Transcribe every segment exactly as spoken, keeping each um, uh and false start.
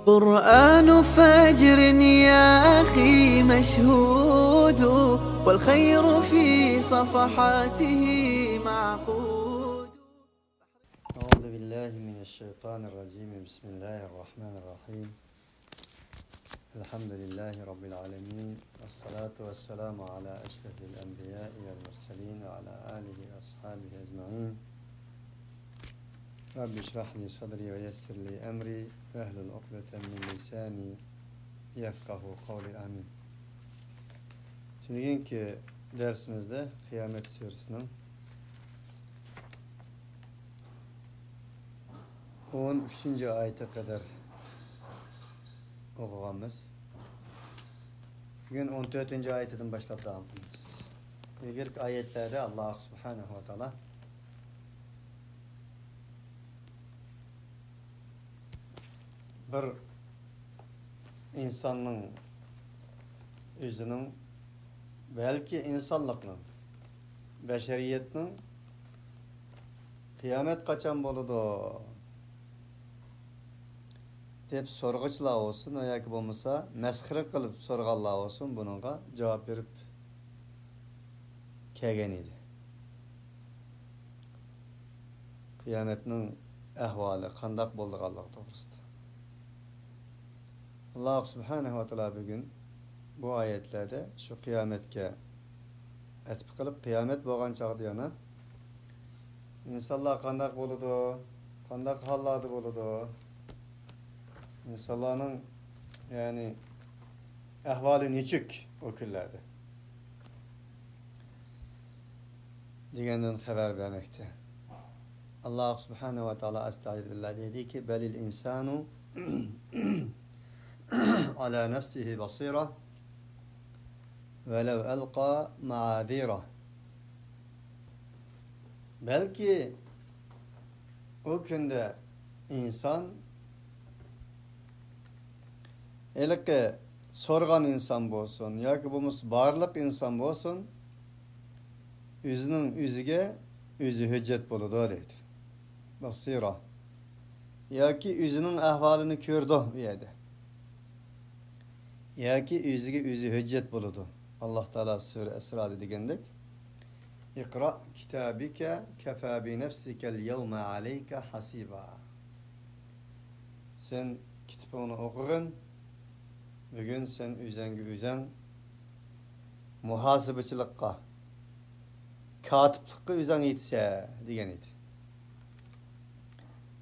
قرآن فجر يا أخي مشهود، والخير في صفحاته معقود. أعوذ بالله من الشيطان الرجيم. بسم الله الرحمن الرحيم. الحمد لله رب العالمين، والصلاة والسلام على أشرف الأنبياء والمرسلين وعلى آله وأصحابه أجمعين. رب اشرح لي صدري ويسر لي أمري واحلل عقدة من لساني يفقهوا قولي. آمين. تۈنۈگۈنكى دەرسىمىزدە قىيامەت سۈرىسىنىڭ ئون ئۈچىنچى ئايىتىگە قەدەر ئوقۇغانمىز. بۈگۈن ئون تۆتىنچى ئايىتىدىن باشلاپ داۋام قىلىمىز. ئىلگىرىكى ئايەتلەردە ئاللاھ سۇبھانەھۇ ۋە تائالا بىر ئىنساننىڭ ئۆزىنىڭ، بەلكى ئىنسانلىقنىڭ، بەشەرىيەتنىڭ «قىيامەت قاچان بولىدۇ؟» دەپ سورىغۇچىلار بولسۇن ۋە ياكى بولمىسا مەسخىرە قىلىپ سورىغانلار بولسۇن، بۇنىڭغا جاۋاب بېرىپ كەلگەن ئىدى. قىيامەتنىڭ ئەھۋالى قانداق بولىدىغانلىقى توغرىسىدا. ئاللاھ سۇبھانەھۇ ۋە تائالا بۈگۈن بۇ ئايەتلەردە شۇ قىيامەتكە ئەتىپ قىلىپ، قىيامەت بولغان چاغدا يەنە ئىنسانلار قانداق بولىدۇ، قانداق ھاللاردا بولىدۇ، ئىنسانلارنىڭ، يەنى، ئەھۋالى نېچۈك ئۇ كۈنلەردە دېگەندىن خەۋەر بەرمەكتە. ئاللاھ سۇبھانەھۇ ۋە تائالا ئەستەئىزۇبىللاھ دەيدىكى، بەلىل ئىنسانۇ ئالا نەفسىھى بەسىرە ۋەلەۋ ئەلقا مەئازىرە. بەلكى ئۇ كۈندە ئىنسان، ھېلىقى سورىغان ئىنسان بولسۇن ياكى بولمىسا بارلىق ئىنسان بولسۇن، ئۆزىنىڭ ئۆزىگە ئۆزى ھۆججەت بولىدۇ دەيدۇ. بەسىرە. ياكى ئۆزىنىڭ ئەھۋالىنى كۆرىدۇ ئۇ يەردە. ياكى ئۆزىگە ئۆزى ھۆججەت بولىدۇ. ئاللاھ تائالا سۈرە ئىسرادا دېگەندەك، «ئىقرا كىتابىكە كەفا بىنەفسىكەل يەۋمە ئەلەيكە ھاسىبا.» سەن كىتابىڭنى ئوقۇغىن، بۈگۈن سەن ئۆزەڭگە ئۆزەڭ مۇھاسىبىچىلىققا، كاتىپلىققا ئۆزەڭ يېتىسەن دېگەن ئىدى.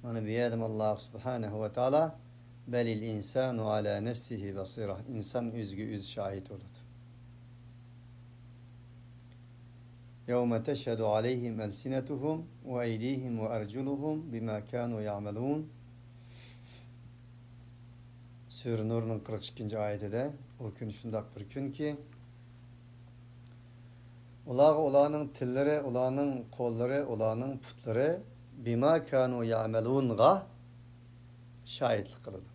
مانا بۇ يەردىمۇ ئاللاھ سۇبھانەھۇ ۋە تائالا، بەلىل ئىنسانۇ ئالا نەفسىھى بەسىرە، ئىنسان ئۆزىگە ئۆزى شاھىت بولىدۇ. يَوْمَ تَشْهَدُ عَلَيْهِمْ أَلْسِنَتُهُمْ وَأَيْدِيهِمْ وَأَرْجُلُهُمْ بِمَا كَانُوا يَعْمَلُونَ. سۈرە نۇرنىڭ قىرىق ئىككىنچى ئايىتىدە، ئۇ كۈن شۇنداق بىر كۈنكى، ئۇلارغا ئۇلارنىڭ تىللىرى، ئۇلارنىڭ قوللىرى، ئۇلارنىڭ پۇتلىرى بىما كانۇ يەئمەلۇنغا شاھىتلىق قىلىدۇ.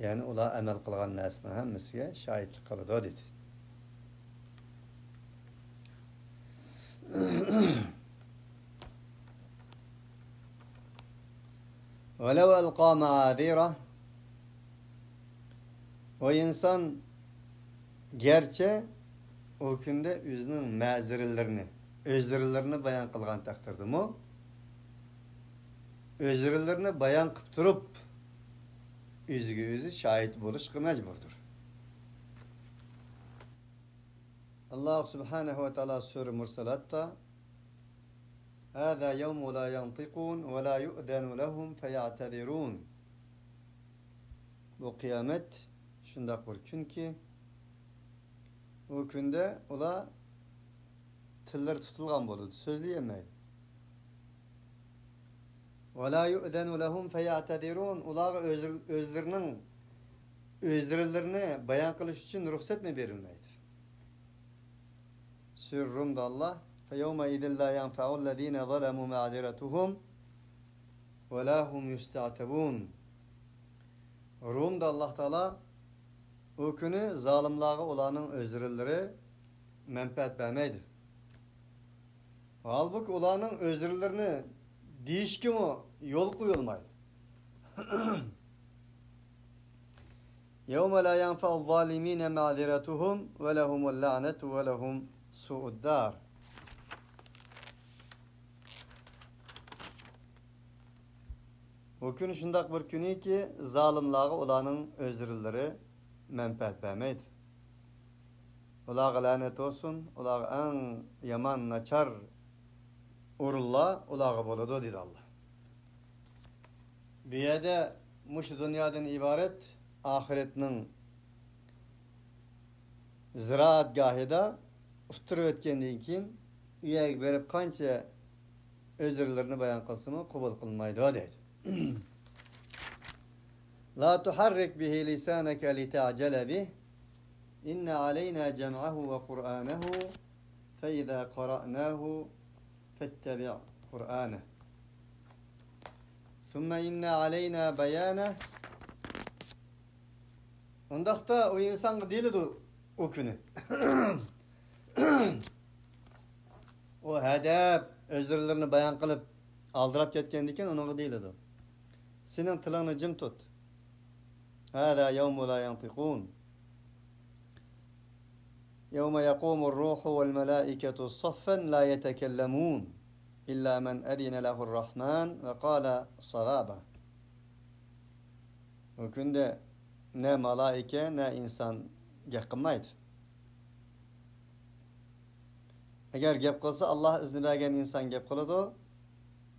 يەنى ئۇلار ئەمەل قىلغان نەرسىنىڭ ھەممىسىگە شاھىتلىق قىلىدۇ، دېدى. ولو ألقى معاذيره. ئۇ ئىنسان گەرچە ئۇ كۈندە ئۆزىنىڭ مەزىرىلىرىنى، ئۆزرىلىرىنى بايان قىلغان تەقدىردىمۇ، ئۆزرىلىرىنى بايان قىلىپ تۇرۇپ، ئۆزىگە ئۆزى شاھىت بولۇشقا مەجبۇردۇر. ئاللاھ سۇبھانەھۇ ۋە تائالا سۈرە مۇرسالاتتا، هذا يوم لا ينطقون ولا يؤذن لهم فيعتذرون. بۇ قىيامەت شۇنداق بىر كۈنكى، ئۇ كۈندە ئۇلار تىللىرى تۇتۇلغان بولىدۇ، سۆزلىيەلمەيدۇ. ولا يؤذن لهم فيعتذرون. ئۇلارغا ئۆز-، ئۆزلىرىنىڭ ئۆزرىلىرىنى بايان قىلىش ئۈچۈن رۇخسەتمۇ بېرىلمەيدۇ. سۈرە رۇمدا ئاللاھ، فيومئذ لا ينفع الذين ظلموا معذرتهم ولا هم يستعتبون. رۇمدا ئاللاھ تائالا، ئۇ كۈنى زالىملارغا ئۇلارنىڭ ئۆزرىلىرى مەنپەئەت بەرمەيدۇ. ھالبۇكى، ئۇلارنىڭ ئۆزرىلىرىنى دېيىشكىمۇ يول قويۇلمايدۇ. يَوْمَ لَا يَنْفَعُ الظَّالِمِينَ مَعْذِرَتُهُمْ وَلَهُمُ اللَّعْنَةُ وَلَهُمْ سُوءُ الدَّارِ. بۇ كۈن شۇنداق بىر كۈنكى، زالىملارغا ئۇلارنىڭ ئۆزرىلىرى مەنپەئەت بەرمەيدۇ. ئۇلارغا لەنەت بولسۇن، ئۇلارغا ئەڭ يامان، ناچار ئورۇنلار ئۇلارغا بولىدۇ، دېدى ئاللا. بۇ يەردە مۇشۇ دۇنيادىن ئىبارەت ئاخىرەتنىڭ زىرائەتگاھىدا ئۇتتۇرۇپ ئۆتكەندىن كېيىن، ئۇ يەرگە بېرىپ قانچە ئۆزرىلىرىنى بايان قىلسىمۇ قوبۇل قىلمايدۇ، دەيدۇ. لا تحرك به لسانك لتعجل به إن علينا جمعه وقرآنه فإذا قرأناه فاتبع قرآنه ثم إن علينا بيانه. ئۇنداقتا ئۇ ئىنسانغا دېيىلىدۇ ئۇ كۈنى. ئۇ ھەدەپ ئۆزرىلىرىنى بايان قىلىپ ئالدىراپ كەتكەندىكىن ئۇنىڭغا دېيىلىدۇ، سېنىڭ تىلىڭنى جىم تۇت. هذا يوم لا ينطقون يوم يقوم الروح والملائكة صفا لا يتكلمون إلا من أذن له الرحمن وقال صوابا. بۇ كۈندە نە مالائىكە، نە ئىنسان گەپ قىلمايدۇ. ئەگەر گەپ قىلسا، ئاللا ئىزنى بەرگەن ئىنسان گەپ قىلىدۇ.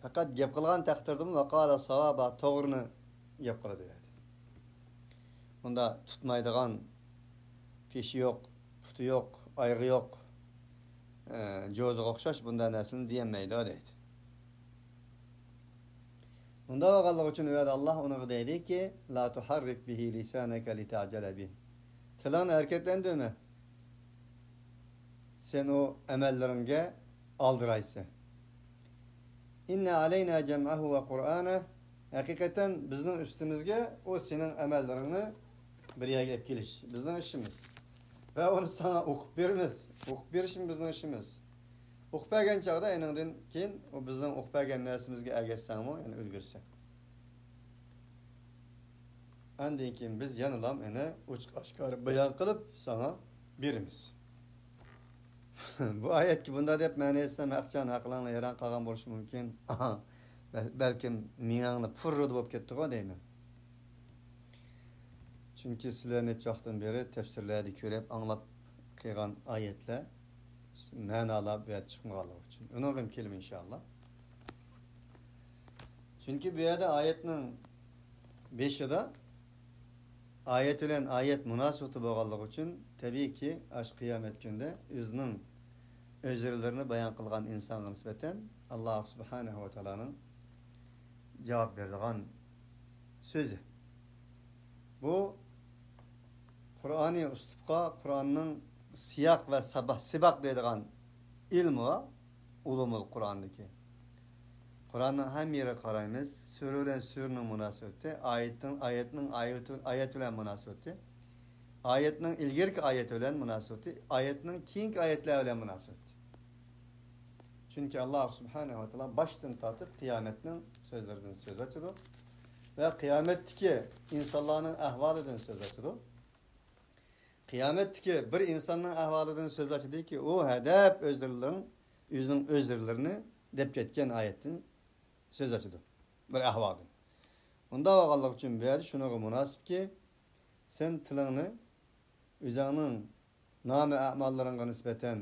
پەقەت گەپ قىلغان تەقدىردىمۇ ۋەقالە ساۋابا، توغرىنى گەپ قىلىدۇ، دەيدۇ. ئۇندا تۇتمايدىغان، پېشى يوق، پۇتى يوق، ئايىغى يوق، ئە، جوزىغا ئوخشاش بۇنداق نەرسىنى دېيەلمەيدۇ، دەيدۇ. ئۇنداق بولغانلىقى ئۈچۈن ئۇ يەردە ئاللا ئۇنىڭغا دەيدىكى، لا تحرك به لسانك لتعجل به. تىلىڭنى ھەرىكەتلەندۈرمە. سەن ئۇ ئەمەللىرىڭگە ئالدىرايسەن. إن علينا جمعه وقرآنه. ھەقىقەتەن بىزنىڭ ئۈستىمىزگە ئۇ سېنىڭ ئەمەللىرىڭنى بىر يەرگە ئەپ كېلىش بىزنىڭ ئىشىمىز. ۋە ئۇنى ساڭا ئوقۇپ بېرىمىز. ئوقۇپ بېرىشمۇ بىزنىڭ ئىشىمىز. ئوقۇپ بەرگەن چاغدا ئېنىڭدىن كېيىن ئۇ بىزنىڭ ئوقۇپ بەرگەن نەرسىمىزگە ئەگەشسەڭمۇ، يەنى ئۈلگۈرسەڭ. ئاندىن كېيىن بىز يەنىلا ئۇنى ئوچۇق ئاشكارا بايان قىلىپ ساڭا بېرىمىز. بۇ ئايەتكە بۇنداق دەپ مەنە ئېيتسام، ھەقچان ئەقلىڭلار ھەيران قالغان بولۇشى مۇمكىن. بەل-، بەلكىم مېڭەڭلار پۇررىدە بولۇپ كەتتىغۇ دەيمەن. چۈنكى سىلەر نەچچە ۋاقىتتىن بېرى تەپسىرلەردە كۆرۈپ، ئاڭلاپ قىلغان ئايەتلەر مەنالار بۇ يەردە چىقمىغانلىقى ئۈچۈن. ئۇنىڭغا كېلىمەن ئىنشائاللا. چۈنكى بۇ يەردە ئايەتنىڭ بېشىدا ئايەت بىلەن ئايەت مۇناسىۋىتى بولغانلىقى ئۈچۈن، تەبىئىيكى، ئاشۇ قىيامەت كۈنىدە ئۆزىنىڭ ئۆزرىلىرىنى بايان قىلغان ئىنسانغا نىسبەتەن، ئاللا سۇبھانەھۇ ۋە تائالانىڭ جاۋاب بېرىدىغان سۆزى. بۇ قۇرئانى ئۇسلۇبقا، قۇرئاننىڭ سىياق ۋە سابا-، سىباق دەيدىغان ئىلمى بار، ئۇلۇمۇل قۇرئاندىكى. قۇرئاننىڭ ھەممە يېرىگە قارايمىز. سۈرە بىلەن سۈرىنىڭ مۇناسىۋىتى، ئايەتنىڭ، ئايەتنىڭ ئايىتى-، ئايەت بىلەن مۇناسىۋىتى، ئايەتنىڭ ئىلگىرىكى ئايەت بىلەن مۇناسىۋىتى، ئايەتنىڭ كېيىنكى ئايەتلەر بىلەن مۇناسىۋىتى. چۈنكى ئاللا سۇبھانەھۇ ۋە تائالا باشتىن تارتىپ قىيامەتنىڭ سۆزلىرىدىن سۆز ئاچىدۇ ۋە قىيامەتتىكى ئىنسانلارنىڭ ئەھۋالىدىن سۆز ئاچىدۇ. قىيامەتتىكى بىر ئىنساننىڭ ئەھۋالىدىن سۆز ئاچىدۇكى، ئۇ ھەدەپ ئۆزرىلىرىڭ، ئۆزىنىڭ ئۆزرىلىرىنى دەپ كەتكەن ئايەتتىن سۆز ئاچىدۇ. بىر ئەھۋالدىن. ئۇنداق بولغانلىقى ئۈچۈن بۇ يەردە شۇنىڭغا مۇناسىپكى، سەن تىلىڭنى ئۆزۈڭنىڭ نامە ئەماللىرىڭغا نىسبەتەن،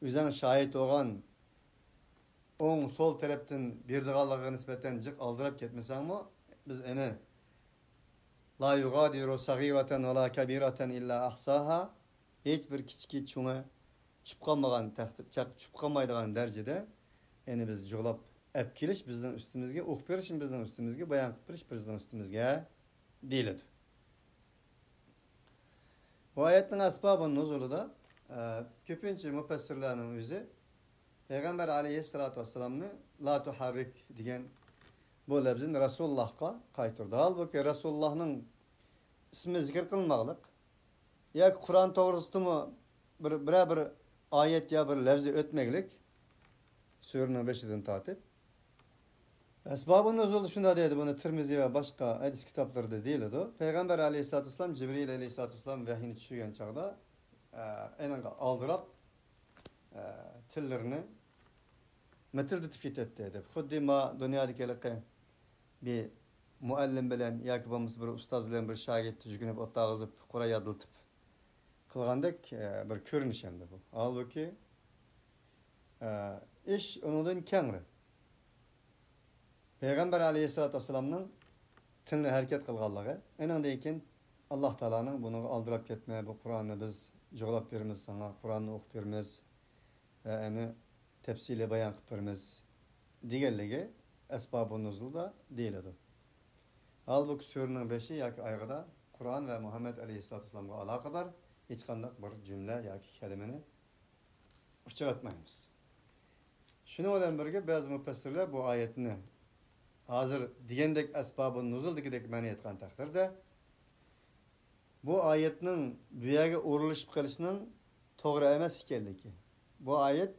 ئۆزۈڭ شاھىت بولغان ئوڭ، سول تەرەپتىن بېرىدىغانلىقىغا نىسبەتەن جىق ئالدىراپ كەتمىسەڭمۇ، بىز ئەنە لا يۇغادىرۇ سەغىرەتەن ۋە لا كەبىرەتەن ئىللا ئەھساھا، ھېچ بىر كىچىكى، چوڭى چۈشۈپ قالمىغان تەختە، چەق چۈشۈپ قالمايدىغان دەرىجىدە، يەنى بىز جۇغلاپ ئەپ كېلىش بىزنىڭ ئۈستىمىزگە، ئۇقۇپ بېرىشمۇ بىزنىڭ ئۈستىمىزگە، بايان قىلىپ بېرىش بىزنىڭ ئۈستىمىزگە دېيىلىدۇ. بۇ ئايەتنىڭ ئەسبابۇ نۇزۇلىدا، ئە، كۆپىنچە مۇپەسسىرلەرنىڭ ئۆزى پەيغەمبەر ئەلەيھىسسالاتۇ ۋەسسالامنى لا تۇھەررىك دېگەن بۇ لەپزىنى رەسۇلۇللاھقا قايتۇرىدۇ. ھالبۇكى، رەسۇلۇللاھنىڭ ئىسمى زىكىر قىلماقلىق ياكى قۇرئان توغرىسىدىمۇ بىر، بىرەر بىر ئايەت يا بىر لەپزى ئۆتمەكلىك، سۈرىنىڭ بېشىدىن تارتىپ، ئەسبابۇن نۇزۇلدا شۇنداق دەيدۇ، بۇنى تىرمىزى ۋە باشقا ھەدىس كىتابلىرىدا دېيىلىدۇ. پەيغەمبەر ئەلەيھىسسالاتۇ ۋەسسالام جىبرىل ئەلەيھىسسالاتۇ ۋەسسالام ۋەھيىنى چۈشۈرگەن چاغدا، ئە، ئېنىڭغا ئالدىراپ، ئە، تىللىرىنى مىتىلدىتىپ كېتەتتى دەپ. خۇددى ما دۇنيادىكى ھېلىقى بىر مۇئەللىم بىلەن ياكى بولمىسا بىر ئۇستاز بىلەن بىر شاگىرت يۈگۈنۈپ ئولتۇرغۇزۇپ، قۇرئان يادلىتىپ قىلغاندەك، ئە، بىر كۆرۈنۈش ئەمدى بۇ. ھالبۇكى، ئە، ئىش ئۇنىڭدىن كەڭرى. پەيغەمبەر ئەلەيھىسسالاتۇ ۋەسسالامنىڭ تىلنى ھەرىكەت قىلغانلىقى، ئېنىڭدىن كېيىن ئاللاھ تائالانىڭ بۇنىڭغا ئالدىراپ كەتمە، بۇ قۇرئاننى بىز جۇغلاپ بېرىمىز ساڭا، قۇرئاننى ئوقۇپ بېرىمىز، ۋە ئەنە تەپسىلىي بايان قىلىپ بېرىمىز دېگەنلىكى ئەسبابۇن نۇزۇلدا دېيىلىدۇ. ھالبۇكى، سۈرىنىڭ بېشى ياكى ئايىغىدا قۇرئان ۋە مۇھەممەد ئەلەيھىسسالاتۇ ۋەسسالامغا ئالاقىدار ھېچقانداق بىر جۈملە ياكى كەلىمىنى ئۇچراتمايمىز. شۇنىڭ بىلەن بىرگە، بەزى مۇپەسسىرلەر بۇ ئايەتنى ھازىر دېگەندەك ئەسبابۇن نۇزۇلدىكىدەك مەنىي ئېيتقان تەقدىردە، بۇ ئايەتنىڭ بۇ يەرگە ئورۇنلىشىپ قېلىشىنىڭ توغرا ئەمەس ئىكەنلىكى. بۇ ئايەت،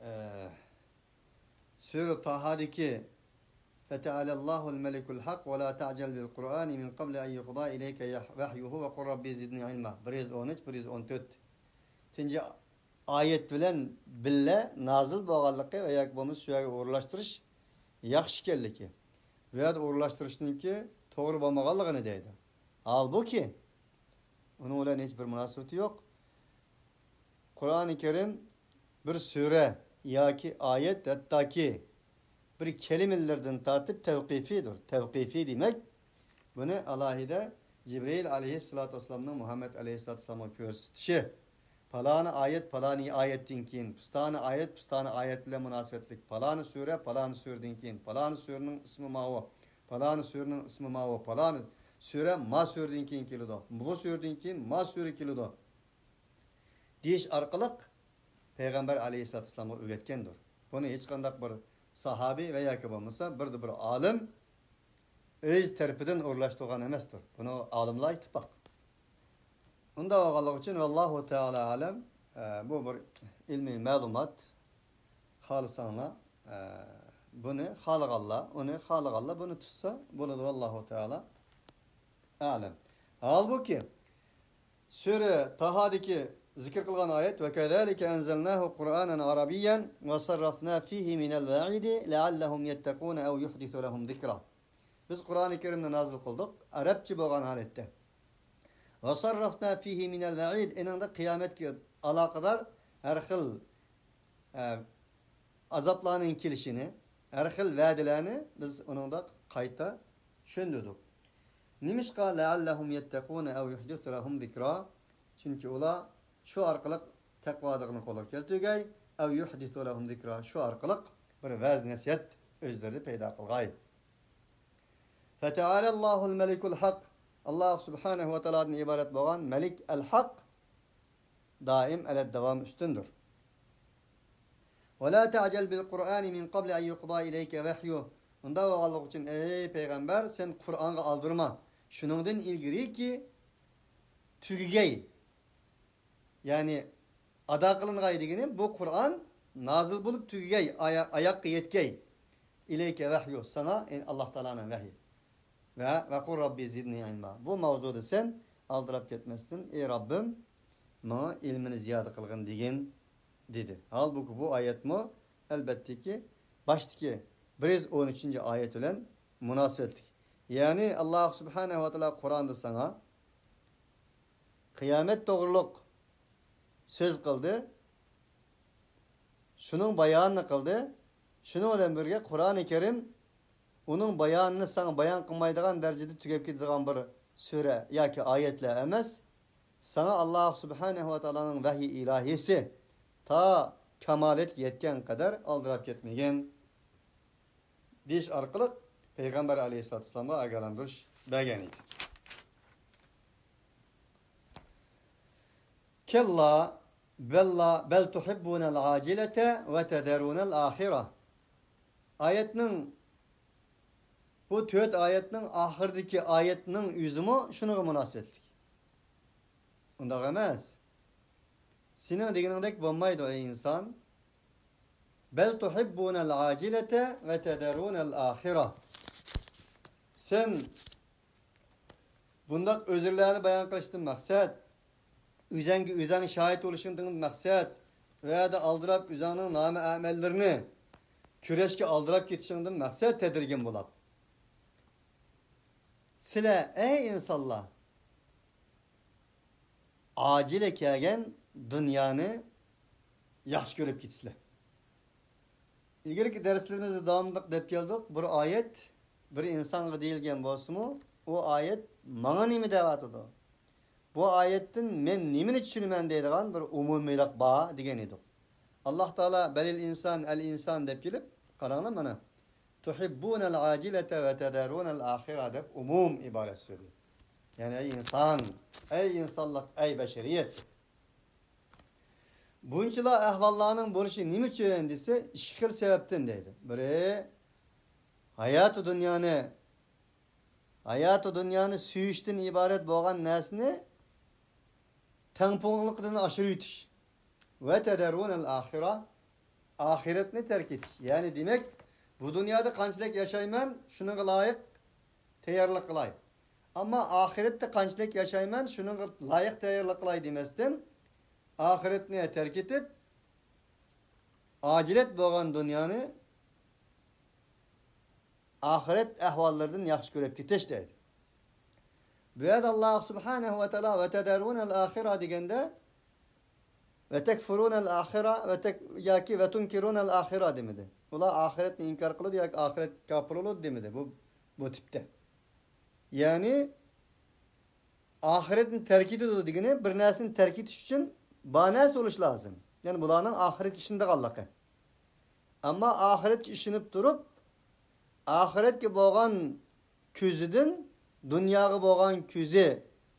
ئە، سۈرە تاھادىكى «فتعالى الله الملك الحق ولا تعجل بالقرآن من قبل أن يقضى إليك وحيه وقل رب زدني علما» بىر يۈز ئون ئۈچ، بىر يۈز ئون تۆتىنچى ئايەت بىلەن بىللە نازىل بولغانلىقى ۋە ياكى بولمىسا شۇ يەرگە ئورۇنلاشتۇرۇش ياخشى ئىكەنلىكى، بۇ يەردە ئورۇنلاشتۇرۇشنىڭكى توغرا بولمىغانلىقىنى دەيدۇ. ھالبۇكى، ئۇنىڭ بىلەن ھېچ بىر مۇناسىۋىتى يوق. قۇرئانى كەرىم بىر سۈرە ياكى ئايەت، ھەتتاكى بىر كەلىمىلەردىن تارتىپ تەۋقىفىيدۇر. تەۋقىفىي دېمەك، بۇنى ئالاھىدە جىبرىل ئەلەيھىسسالاتۇ ۋەسسالامنىڭ مۇھەممەد ئەلەيھىسسالاتۇ ۋەسسالامغا كۆرسىتىشى، پالانى ئايەت، پالانى ئايەتتىن كېيىن، پۇستانى ئايەت، پۇستانى ئايەت بىلەن مۇناسىۋەتلىك، پالانى سۈرە، پالانى سۈرىدىن كېيىن، پالانى سۈرىنىڭ ئىسمى ماۋۇ، پالانى سۈرىنىڭ ئىسمى ماۋۇ، پالانى سۈرە ما سۈرىدىن كېيىن كېلىدۇ، بۇ سۈرىدىن كېيىن ما سۈرە كېلىدۇ دېيىش ئارقىلىق پەيغەمبەر ئەلەيھىسسالاتۇ ۋەسسالامغا ئۆگەتكەندۇر. بۇنى ھېچقانداق بىر ساھابىي ۋە ياكى بولمىسا بىردە بىر ئالىم ئۆز تەرىپىدىن ئورۇنلاشتۇرغان ئەمەستۇر. بۇنى ئالىملار ئىتتىپاق. ئۇنداق بولغانلىقى ئۈچۈن، ۋاللاھۇ تائالا ئەلەم، ئە، بۇ بىر ئىلمىي مەلۇمات. خالىساڭلار، ئە، بۇنى خالىغانلار، ئۇنى خالىغانلار بۇنى تۇتسا بولىدۇ. ۋاللاھۇ تائالا ئەلەم. ھالبۇكى، سۈرە تاھادىكى زىكىر قىلغان ئايەت، «وكذلك أنزلناه قرآنا عربيا وصرفنا فيه من الوعيد لعلهم يتقون أو يحدث لهم ذكرا». بىز قۇرئانى كەرىمنى نازىل قىلدۇق، ئەرەبچە بولغان ھالەتتە. «وصرفنا فيه من الوعيد»، ئېنىڭدا قىيامەتكە ئالاقىدار ھەر خىل، ئە، ئازابلارنىڭ كېلىشىنى، ھەر خىل ۋەدىلەرنى بىز ئۇنىڭدا قايتا چۈشەندۈردۇق. نېمىشقا؟ «لعلهم يتقون أو يحدث لهم ذكرا»، چۈنكى ئۇلار شۇ ئارقىلىق تەقۋادىغىنى قولغا كەلتۈرگەي، «أو يحدث لهم ذكرا»، شۇ ئارقىلىق بىر ۋەز نەسىھەت ئۆزلىرىدە پەيدا قىلغاي. «فتعالى الله الملك الحق»، ئاللاھ سۇبھانەھۇ ۋە تائالادىن ئىبارەت بولغان مەلىك ئەل ھەق، دائىم ئەلەد داۋام ئۈستۈندۇر. «ولا تعجل بالقرآن من قبل أن يقضى إليك وحيه». ئۇنداق بولغانلىقى ئۈچۈن، ئەي پەيغەمبەر، سەن قۇرئانغا ئالدىرىما. شۇنىڭدىن ئىلگىرىكى تۈگىگەي. يەنى ئادا قىلىنغاي دېگىنى، بۇ قۇرئان نازىل بولۇپ تۈگىگەي، ئايا-، ئاياققا يەتكەي. «إليك وحيه»، ساڭا، يەنى ئاللاھ تائالانىڭ ۋەھيى. ۋە «وقل رب زدني علما». بۇ ماۋزۇدا سەن ئالدىراپ كەتمەستىن، «ئەي رەببىم، ماڭا ئىلمىنى زىيادە قىلغىن» دېگىن، دېدى. ھالبۇكى، بۇ ئايەتمۇ، ئەلبەتتىكى، باشتىكى بىر يۈز ئون ئۈچىنچى ئايەت بىلەن مۇناسىۋەتلىك. يەنى، ئاللاھ سۇبھانەھۇ ۋە تائالا قۇرئاندا ساڭا قىيامەت توغرۇلۇق سۆز قىلدى، شۇنىڭ بايانىنى قىلدى. شۇنىڭ بىلەن بىرگە، قۇرئانى كەرىم ئۇنىڭ بايانىنى ساڭا بايان قىلمايدىغان دەرىجىدە تۈگەپ كېتىدىغان بىر سۈرە ياكى ئايەتلەر ئەمەس. ساڭا ئاللاھ سۇبھانەھۇ ۋە تائالانىڭ ۋەھيى ئىلاھىيسى تا كامالەتكە يەتكەن قەدەر ئالدىراپ كەتمىگىن. دېيىش ئارقىلىق پەيغەمبەر ئەلەيھىسسالاتۇ ۋەسسالامغا ئاگاھلاندۇرۇش بەرگەن ئىدى. كەللا، بەللا، بەل تۇھىببۇنەل ئاجىلەتە ۋە تەزەرۇنەل ئاخىرە. ئايەتنىڭ، بۇ تۆت ئايەتنىڭ ئاخىرىدىكى ئايەتنىڭ ئۆزىمۇ شۇنىڭغا مۇناسىۋەتلىك. ئۇنداق ئەمەس. سېنىڭ دېگىنىڭدەك بولمايدۇ، ئەي ئىنسان. بل تحبون العاجلة وتذرون الآخرة. سەن بۇنداق ئۆزۈرلەرنى بايان قىلىشتىن مەقسەت، ئۆزەڭگە ئۆزەڭ شاھىت بولۇشۇڭدىن مەقسەت، ئۇ يەردە ئالدىراپ ئۆزەڭنىڭ نامە ئەمەللىرىنى كۆرۈشكە ئالدىراپ كېتىشىڭدىن مەقسەت تەدرىگىن بولاپ. سىلەر، ئەي ئىنسانلار، ئاجىلە كەلگەن دۇنيانى ياخشى كۆرۈپ كېتىسىلەر. ئىلگىرىكى دەرسلىرىمىزدە داۋاملىق دەپ كەلدۇق، بىر ئايەت بىر ئىنسانغا دېيىلگەن بولسىمۇ، ئۇ ئايەت ماڭا نېمە دەۋاتىدۇ؟ بۇ ئايەتتىن مەن نېمىنى چۈشىنىمەن دەيدىغان بىر ئومۇمىيلىق بار دېگەن ئىدۇق. ئاللاھ تائالا بەلىل ئىنسان، ئەل ئىنسان دەپ كېلىپ، قاراڭلار مانا. تحبون العاجلة وتذرون الآخرة دەپ ئومۇم ئىبارەت سۆزلىدى. يەنى ئەي ئىنسان، ئەي ئىنسانلىق، ئەي بەشەرىيەت. بۇنچىلا ئەھۋاللارنىڭ بولۇشى نېمە ئۈچۈن دېسە، ئىككى خىل سەۋەبتىن دەيدۇ. بىرى، ھاياتى دۇنيانى، ھاياتى دۇنيانى سۆيۈشتىن ئىبارەت بولغان نەرسىنى تەڭپۇڭلۇقىدىن ئاشۇرۇۋېتىش. وتذرون الآخرة، ئاخىرەتنى تەرك ئېتىش. يەنى دېمەك، بۇ دۇنيادا قانچىلىك ياشايمەن، شۇنىڭغا لايىق تەييارلىق قىلاي. ئەمما ئاخىرەتتە قانچىلىك ياشايمەن، شۇنىڭغا لايىق تەييارلىق قىلاي دېمەستىن، ئاخىرەتنى تەرك ئېتىپ، ئاجىلەت بولغان دۇنيانى ئاخىرەت ئەھۋاللىرىدىن ياخشى كۆرۈپ كېتىش دەيدۇ. بۇ يەردە ئاللاھ سۇبھانەھۇ ۋە تائالا وتذرون الآخرة دېگەندە، وتكفرون الآخرة، ۋە تەك-، ياكى وتنكرون الآخرة دېمىدى. ئۇلار ئاخىرەتنى ئىنكار قىلىدۇ ياكى ئاخىرەتكە كاپىر بولىدۇ دېمىدى بۇ، بۇ تىپتە. يەنى ئاخىرەتنى تەرك ئېتىدۇ دېگىنى بىر نەرسىنى تەرك ئېتىش ئۈچۈن بار نەرسە بولۇشى لازىم. يەنى بۇلارنىڭ ئاخىرەتكە ئىشىنىدىغانلىقى. ئەمما ئاخىرەتكە ئىشىنىپ تۇرۇپ، ئاخىرەتكە بولغان كۆزىدىن دۇنياغا بولغان كۆزى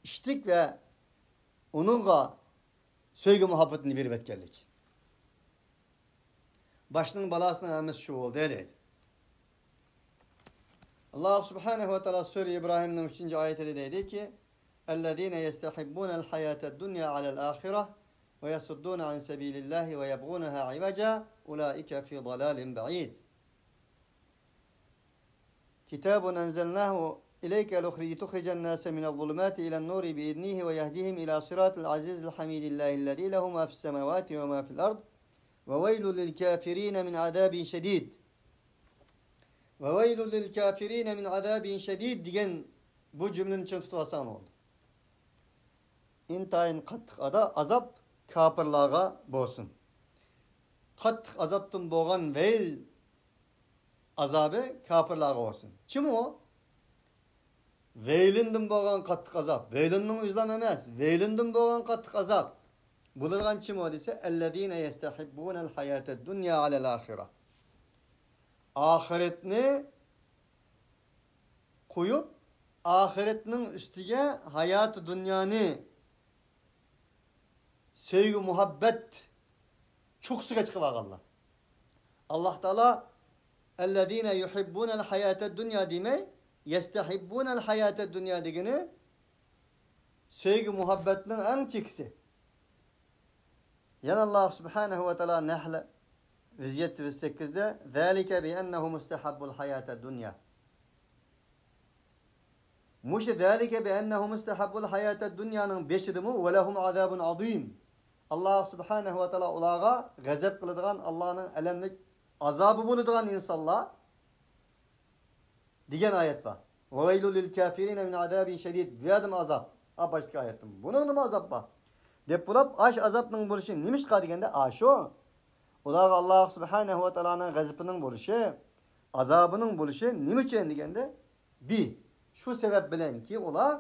ئىشتىك ۋە ئۇنىڭغا سۆيگۈ مۇھەببىتىنى بېرىۋەتكەنلىك. باشنىڭ بالاسىنىڭ ھەممىسى شۇ بولدى دەيدۇ. ئاللاھ سۇبھانەھۇ ۋە تائالا سۈرە ئىبراھىمنىڭ ئۈچىنچى ئايىتىدە دەيدىكى، الذين يستحبون الحياة الدنيا على الآخرة ويصدون عن سبيل الله ويبغونها عوجا أولئك في ضلال بعيد. كتاب أنزلناه إليك لتخرج الناس من الظلمات إلى النور بإذنه ويهديهم إلى صراط العزيز الحميد لله الذي له ما في السماوات وما في الأرض وويل للكافرين من عذاب شديد. وويل للكافرين من عذاب شديد دېگەن بۇ جۈملىنى چىڭ تۇتۇۋالساڭ بولدى. ئىنتايىن قاتتىق ئادا-، ئازاب كاپىرلارغا بولسۇن. قاتتىق ئازابتىن بولغان ۋەيل ئازابى كاپىرلارغا بولسۇن. چىمۇ؟ ۋەيلىندىن بولغان قاتتىق ئازاب. ۋەيلىننىڭ ئۆزلەم ئەمەس. ۋەيلىندىن بولغان قاتتىق ئازاب. بولىدىغان چىمۇ دېسە، الذين يستحبون الحياة الدنيا على الآخرة. ئاخىرەتنى قويۇپ، ئاخىرەتنىڭ ئۈستىگە ھاياتى دۇنيانى سۆيگۈ مۇھەببەت چوققىسىغا چىقىۋالغانلار. ئاللاھ تائالا الذين يحبون الحياة الدنيا دېمەي، يستحبون الحياة الدنيا دېگىنى سۆيگۈ مۇھەببەتنىڭ ئەڭ چېكىسى. يەنە ئاللاھ سۇبھانەھۇ ۋە تائالا نەھل يۈز يەتتە، يۈز سەككىزدە، ذلك بأنهم استحبوا الحياة الدنيا. مۇشۇ ذلك بأنهم استحبوا الحياة الدنيا نىڭ بېشىدىمۇ ولهم عذاب عظيم. ئاللاھ سۇبھانەھۇ ۋە تائالا ئۇلارغا غەزەپ قىلىدىغان ئاللاھنىڭ ئەلەملىك ئازابى بولىدىغان ئىنسانلار دېگەن ئايەت بار. وويل للكافرين من عذاب شديد. بۇ يەردىمۇ ئازاب. ھا، باشتىكى ئايەتتىمۇ. بۇنىڭدىمۇ ئازاب بار. دەپ بولاپ، ئاش ئازابنىڭ بولۇشى نېمىشقا دېگەندە، ئاشۇ. ئۇلارغا ئاللاھ سۇبھانەھۇ ۋە تائالانىڭ غەزىپىنىڭ بولۇشى، ئازابىنىڭ بولۇشى نېمە ئۈچۈن دېگەندە، بى، شۇ سەۋەب بىلەنكى ئۇلار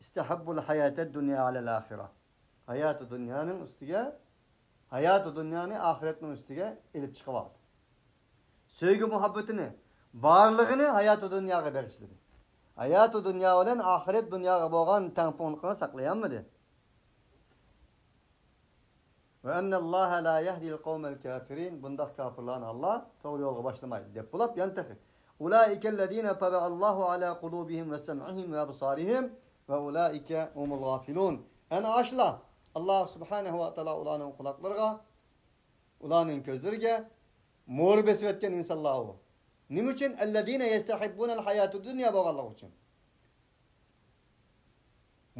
استحبوا الحياة الدنيا على الآخرة. ھاياتى دۇنيانىڭ ئۈستىگە، ھاياتى دۇنيانى ئاخىرەتنىڭ ئۈستىگە ئېلىپ چىقىۋالدى. سۆيگۈ مۇھەببىتىنى، بارلىقىنى ھاياتى دۇنياغا بېغىشلىدى. ھاياتى دۇنيا بىلەن ئاخىرەت دۇنياغا بولغان تەڭپۇڭلۇقىنى ساقلىيالمىدى. وأن الله لا يهدي القوم الكافرين. بۇنداق كاپىرلارنى ئاللاھ توغرا يولغا باشلىمايدۇ، دەپ بولاپ يەنە تېخى. أولئك الذين طبع الله على قلوبهم وسمعهم وأبصارهم وأولئك هم الغافلون. ئەنە ئاشۇلار، ئاللاھ سۇبھانەھۇ ۋە تائالا ئۇلارنىڭ قۇلاقلىرىغا، ئۇلارنىڭ كۆزلىرىگە، مورا بېسىۋەتكەن ئىنسانلار ئۇ. نېمە ئۈچۈن؟ ئەللەزىنە يەستەھىببۇنەل ھاياتۇد دۇنيا بولغانلىقى ئۈچۈن.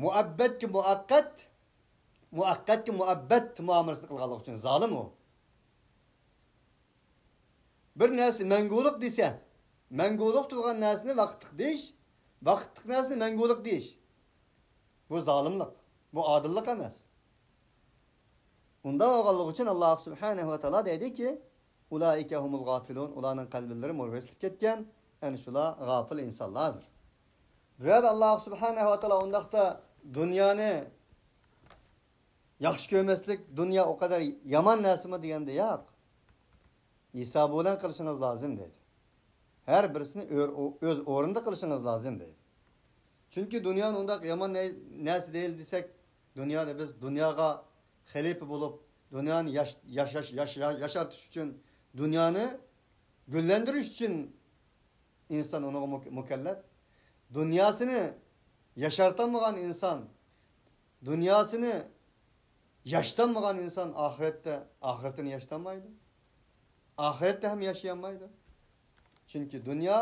مۇئەببەتكە مۇئەققەت، مۇئەققەتكە مۇئەببەت مۇئامىلىسىنى قىلغانلىقى ئۈچۈن زالىم ئۇ. بىر نەرسە مەڭگۈلۈك دېسە، مەڭگۈلۈك تۇرغان نەرسىنى ۋاقىتلىق دېيىش، ۋاقىتلىق نەرسىنى مەڭگۈلۈك دېيىش. بۇ زالىملىق، بۇ ئادىللىق ئەمەس. ئۇنداق بولغانلىقى ئۈچۈن ئاللاھ سۇبھانەھۇ ۋە تائالا دەيدىكى، ئۇلائىكە ھۇمۇل غافىلۇن، ئۇلارنىڭ قەلبىلىرى مورا بېسىلىپ كەتكەن، ئەنە شۇلار غاپىل ئىنسانلاردۇر. بۇ يەردە ئاللاھ سۇبھانەھۇ ۋە تائالا ئۇنداقتا دۇنيانى ياخشى كۆرمەسلىك، دۇنيا ئۇ قەدەر يامان نەرسىمۇ دېگەندە ياق. ھېسابى بىلەن قىلىشىڭىز لازىم دەيدۇ. ھەر بىرسىنى ئۆر-، ئۆز ئورنىدا قىلىشىڭىز لازىم دەيدۇ. چۈنكى دۇنيانى ئۇنداق يامان نە-، نەرسە دەيلى دېسەك، دۇنيانى بىز دۇنياغا خەلىپە بولۇپ، دۇنيانى ياش-، ياشاش، ياش-، يا-، ياشارتىش ئۈچۈن، دۇنيانى گۈللەندۈرۈش ئۈچۈن ئىنسان ئۇنىڭغا مۇك-، مۇكەللەپ. دۇنياسىنى ياشارتالمىغان ئىنسان، دۇنياسىنى ياشىتالمىغان ئىنسان ئاخىرەتتە ئاخىرىتىنى ياشىتالمايدۇ. ئاخىرەتتە ھەم ياشىيالمايدۇ. چۈنكى دۇنيا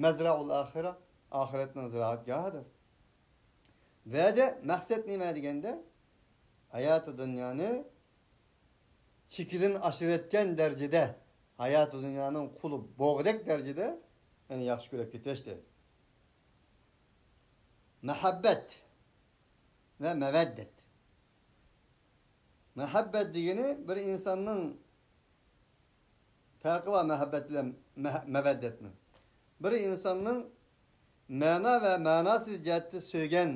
مەزرەئۇل ئاخىرە، ئاخىرەتنىڭ زىرائەتگاھىدۇر. ۋەدە، مەقسەت نېمە دېگەندە، ھاياتى دۇنيانى چېكىدىن ئاشىرىۋەتكەن دەرىجىدە، ھاياتى دۇنيانىڭ قۇلى بولغۇدەك دەرىجىدە، يەنى ياخشى كۆرۈپ كېتىش دەيدۇ. مەھەببەت ۋە مەۋەددەت. مەھەببەت دېگىنى بىر ئىنساننىڭ پەرقى بار مەھەببەت بىلەن مەھ-، مەۋەددەتنىڭ. بىر ئىنساننىڭ مەنا ۋە مەناسىز جەھەتتە سۆيگەن،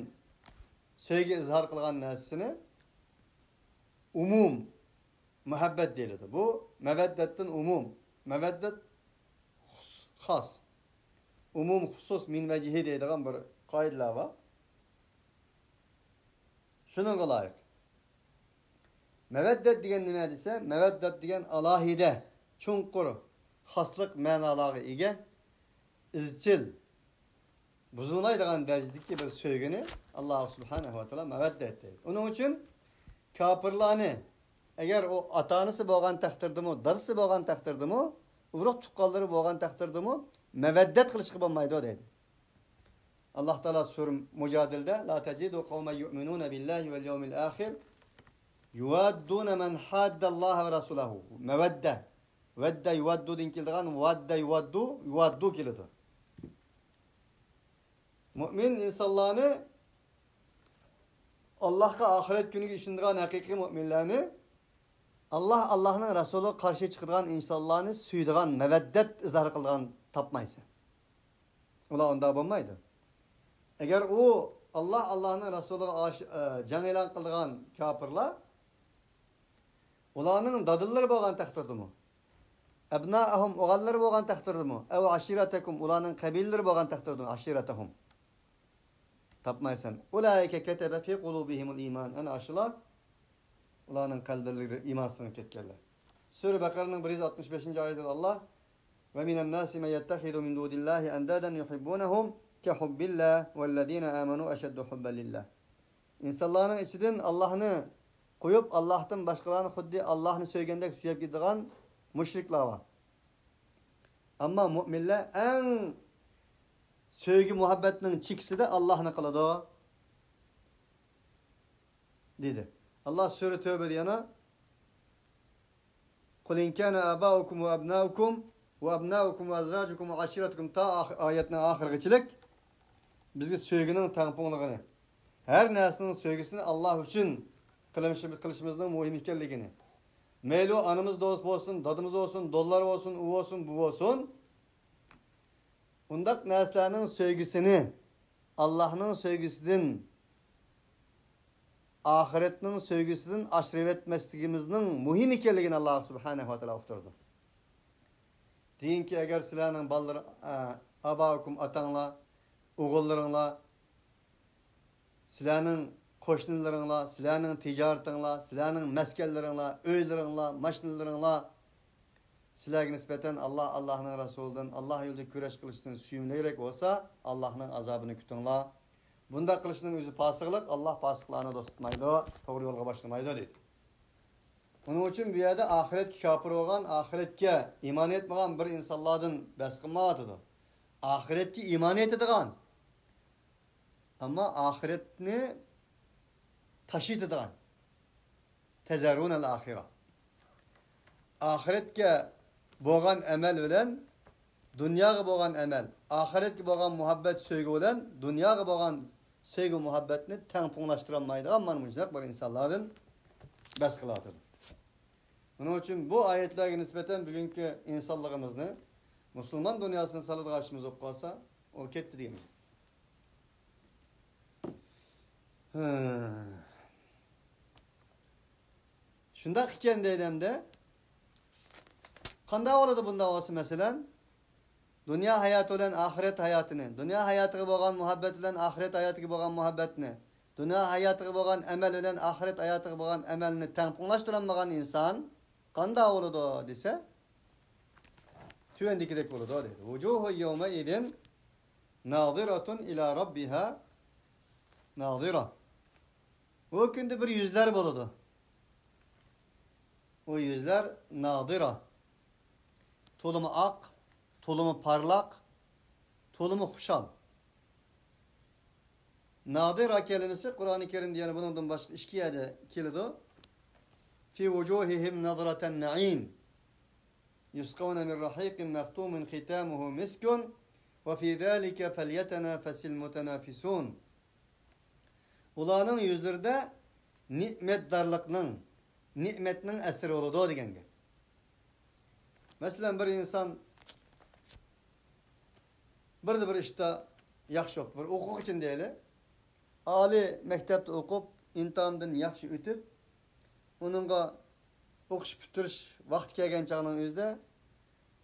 سۆيگۈ ئىزھار قىلغان نەرسىسىنى ئومۇم مۇھەببەت دېيىلىدۇ. بۇ مەۋەددەتتىن ئومۇم، مەۋەددەت خۇس-، خاس. ئومۇم خۇسۇس مىن ۋەجھى دەيدىغان بىر قائىدىلەر بار. شۇنىڭغا لايىق. مەۋەددەت دېگەن نېمە دېسە، مەۋەددەت دېگەن ئالاھىدە، چوڭقۇر، خاسلىق مەنالارغا ئىگە، ئىزچىل، بۇزۇلمايدىغان دەرىجىدىكى بىر سۆيگۈنى ئاللاھ سۇبھانەھۇ ۋە تائالا مەۋەددەت دەيدۇ. ئۇنىڭ ئۈچۈن كاپىرلارنى، ئەگەر ئۇ ئاتا-ئانىسى بولغان تەقدىردىمۇ، دادىسى بولغان تەقدىردىمۇ، ئۇرۇق-تۇغقانلىرى بولغان تەقدىردىمۇ مەۋەددەت قىلىشقا بولمايدۇ دەيدۇ. ئاللاھ تائالا سۈرە مۇجادىلىدە، لا تەجىدۇ قەۋمەن يۇئمىنۇنە بىللاھى ۋەل يەۋمىل ئاخىر يۇۋاددۇنە مەن ھاددەللاھە ۋە رەسۇلەھۇ. مەۋەددە. ۋەددە يۇۋاددۇدىن كېلىدىغان ۋاددە يۇۋاددۇ، يۇۋاددۇ كېلىدۇ. مۇئمىن ئىنسانلارنى، ئاللاھقا، ئاخىرەت كۈنىگە ئىشىنىدىغان ھەقىقىي مۇئمىنلارنى، ئاللاھ، ئاللاھنىڭ رەسۇلىغا قارشى چىقىدىغان ئىنسانلارنى سۆيىدىغان، مەۋەددەت ئىزھار قىلىدىغان تاپمايسەن. ئۇلار ئۇنداق بولمايدۇ. ئەگەر ئۇ ئاللاھ، ئاللاھنىڭ رەسۇلىغا ئاش-، ئە، جەڭ ئېلان قىلىدىغان كاپىرلار، ئۇلارنىڭ دادىلىرى بولغان تەقدىردىمۇ، ئەبنائەھۇم، ئوغۇللىرى بولغان تەقدىردىمۇ، ئەۋ ئەشىرەتەھۇم، ئۇلارنىڭ قەبىلىلىرى بولغان تەقدىردىمۇ، ئەشىرەتەھۇم. تاپمايسەن. ئۇلائىكە كەتەبە فى قۇلۇبىھىمۇل ئىمان. ئەنە ئاشۇلار ئۇلارنىڭ قەلبىلىرى ئىمان سىڭىپ كەتكەنلەر. سۈرە بەقەرىنىڭ بىر يۈز ئاتمىش بەشىنچى ئايىتىدە ئاللاھ، ۋە مىنەن ناسى مەن يەتتەخىزۇ مىن دۇنىللاھى ئەندادەن يۇھىببۇنەھۇم كەھۇببىللاھ ۋەللەزىنە ئامەنۇ ئەشەددۇ ھۇببەن لىللاھ. ئىنسانلارنىڭ ئىچىدىن ئاللاھنى قويۇپ، ئاللاھتىن باشقىلارنى خۇددى ئاللاھنى سۆيگەندەك سۆيۈپ كېتىدىغان مۇشرىكلار بار. ئەمما مۇئمىنلار ئەڭ سۆيگۈ مۇھەببەتنىڭ چېكىسىدە ئاللاھنى قىلىدۇ، دېدى. ئاللاھ سۈرە تەۋبىدە يەنە، قۇل ئىن كانە ئاباؤكۇم ۋە ئەبناؤكۇم ۋە ئەبناؤكۇم ۋە ئەزۋاجۇكۇم ۋە ئاشىرەتۇكۇم، تا ئاخ-، ئايەتنىڭ ئاخىرىغىچىلىك بىزگە سۆيگۈنىڭ تەڭپۇڭلۇقىنى، ھەر نەرسىنىڭ سۆيگۈسىنى ئاللاھ ئۈچۈن قىلىش-، قىلىشىمىزنىڭ مۇھىم ئىكەنلىكىنى. مەيلى ئۇ ئانىمىز دوست بولسۇن، دادىمىز بولسۇن، دوللار بولسۇن، ئۇ بولسۇن، بۇ بولسۇن. ئۇنداق نەرسىلەرنىڭ سۆيگۈسىنى ئاللاھنىڭ سۆيگۈسىدىن، ئاخىرەتنىڭ سۆيگۈسىدىن ئاشۇرۇۋەتمەسلىكىمىزنىڭ مۇھىم ئىكەنلىكىنى ئاللاھ سۇبھانەھۇ ۋە تائالا ئۇقتۇرىدۇ. دېگىنكى، ئەگەر سىلەرنىڭ بالىلىرى، ئە، ئاباؤكۇم، ئاتاڭلار، ئوغۇللىرىڭلار، سىلەرنىڭ قوشنىلىرىڭلار، سىلەرنىڭ تىجارىتىڭلار، سىلەرنىڭ مەسكەنلىرىڭلار، ئۆيلىرىڭلار، ماشىنىلىرىڭلار سىلەرگە نىسبەتەن ئاللاھ، ئاللاھنىڭ رەسۇلىدىن، ئاللاھ يولىدا كۈرەش قىلىشتىن سۆيۈملۈكرەك بولسا، ئاللاھنىڭ ئازابىنى كۈتۈڭلار. بۇنداق قىلىشنىڭ ئۆزى پاسىقلىق، ئاللاھ پاسىقلارنى دوست تۇتمايدۇ، توغرا يولغا باشلىمايدۇ، دېدى. ئۇنىڭ ئۈچۈن بۇ يەردە ئاخىرەتكە كاپىر بولغان، ئاخىرەتكە ئىمان ئېيتمىغان بىر ئىنسانلاردىن بەس قىلمايۋاتىدۇ. ئاخىرەتكە ئىمان ئېيتىدىغان، ئەمما ئاخىرەتنى تاشلىۋېتىدىغان. تەزەرۇنەل ئاخىرە. ئاخىرەتكە بولغان ئەمەل بىلەن دۇنياغا بولغان ئەمەل، ئاخىرەتكە بولغان مۇھەببەت، سۆيگۈ بىلەن دۇنياغا بولغان سۆيگۈ، مۇھەببەتنى تەڭپۇڭلاشتۇرالمايدىغان مانا مۇشۇنداق بىر ئىنسانلاردىن بەس قىلىۋاتىدۇ. ئۇنىڭ ئۈچۈن بۇ ئايەتلەرگە نىسبەتەن بۈگۈنكى ئىنسانلىقىمىزنى مۇسۇلمان دۇنياسىنى سالىدىغان ئىشىمىز بولۇپ قالسا، ئۇ كەتتى دېگەن گەپ. ھە. شۇنداق ئىكەن دەيدۇ ئەمدى. قانداق بولىدۇ بۇنداق بولسا، مەسىلەن، دۇنيا ھاياتى بىلەن ئاخىرەت ھاياتىنى، دۇنيا ھاياتىغا بولغان مۇھەببەت بىلەن ئاخىرەت ھاياتىغا بولغان مۇھەببەتنى، دۇنيا ھاياتىغا بولغان ئەمەل بىلەن ئاخىرەت ھاياتىغا بولغان ئەمەلنى تەڭپۇڭلاشتۇرالمىغان ئىنسان قانداق بولىدۇ دېسە، تۆۋەندىكىدەك بولىدۇ دەيدۇ. ۋۇجۇھۇ يەۋمەئىزىن نازىرەتۇن ئىلا رەببىھا نازىرە. ئۇ كۈندە بىر يۈزلەر بولىدۇ. ئۇ يۈزلەر نازىرە. تولىمۇ ئاق، تولىمۇ پارلاق، تولىمۇ خۇشال. نازىرە كەلىمىسى قۇرئانى كەرىمدە يەنە بۇنىڭدىن باشقا ئىككى يەردە كېلىدۇ. في وجوههم نضرة النعيم. يسقون من رحيق مختوم ختامه مسك وفي ذلك فليتنافس المتنافسون. ئۇلارنىڭ يۈزلىرىدە نېمەتدارلىقنىڭ، نېمەتنىڭ ئەسىرى بولىدۇ دېگەن گەپ. مەسىلەن، بىر ئىنسان بىردە بىر ئىشتا ياخشى بولۇپ، بىر ئوقۇغۇچىنى دەيلى، ئالىي مەكتەپتە ئوقۇپ، ئىمتىھاندىن ياخشى ئۆتۈپ، ئۇنىڭغا ئوقۇش پۈتتۈرۈش ۋاقتى كەلگەن چاغنىڭ ئۆزىدە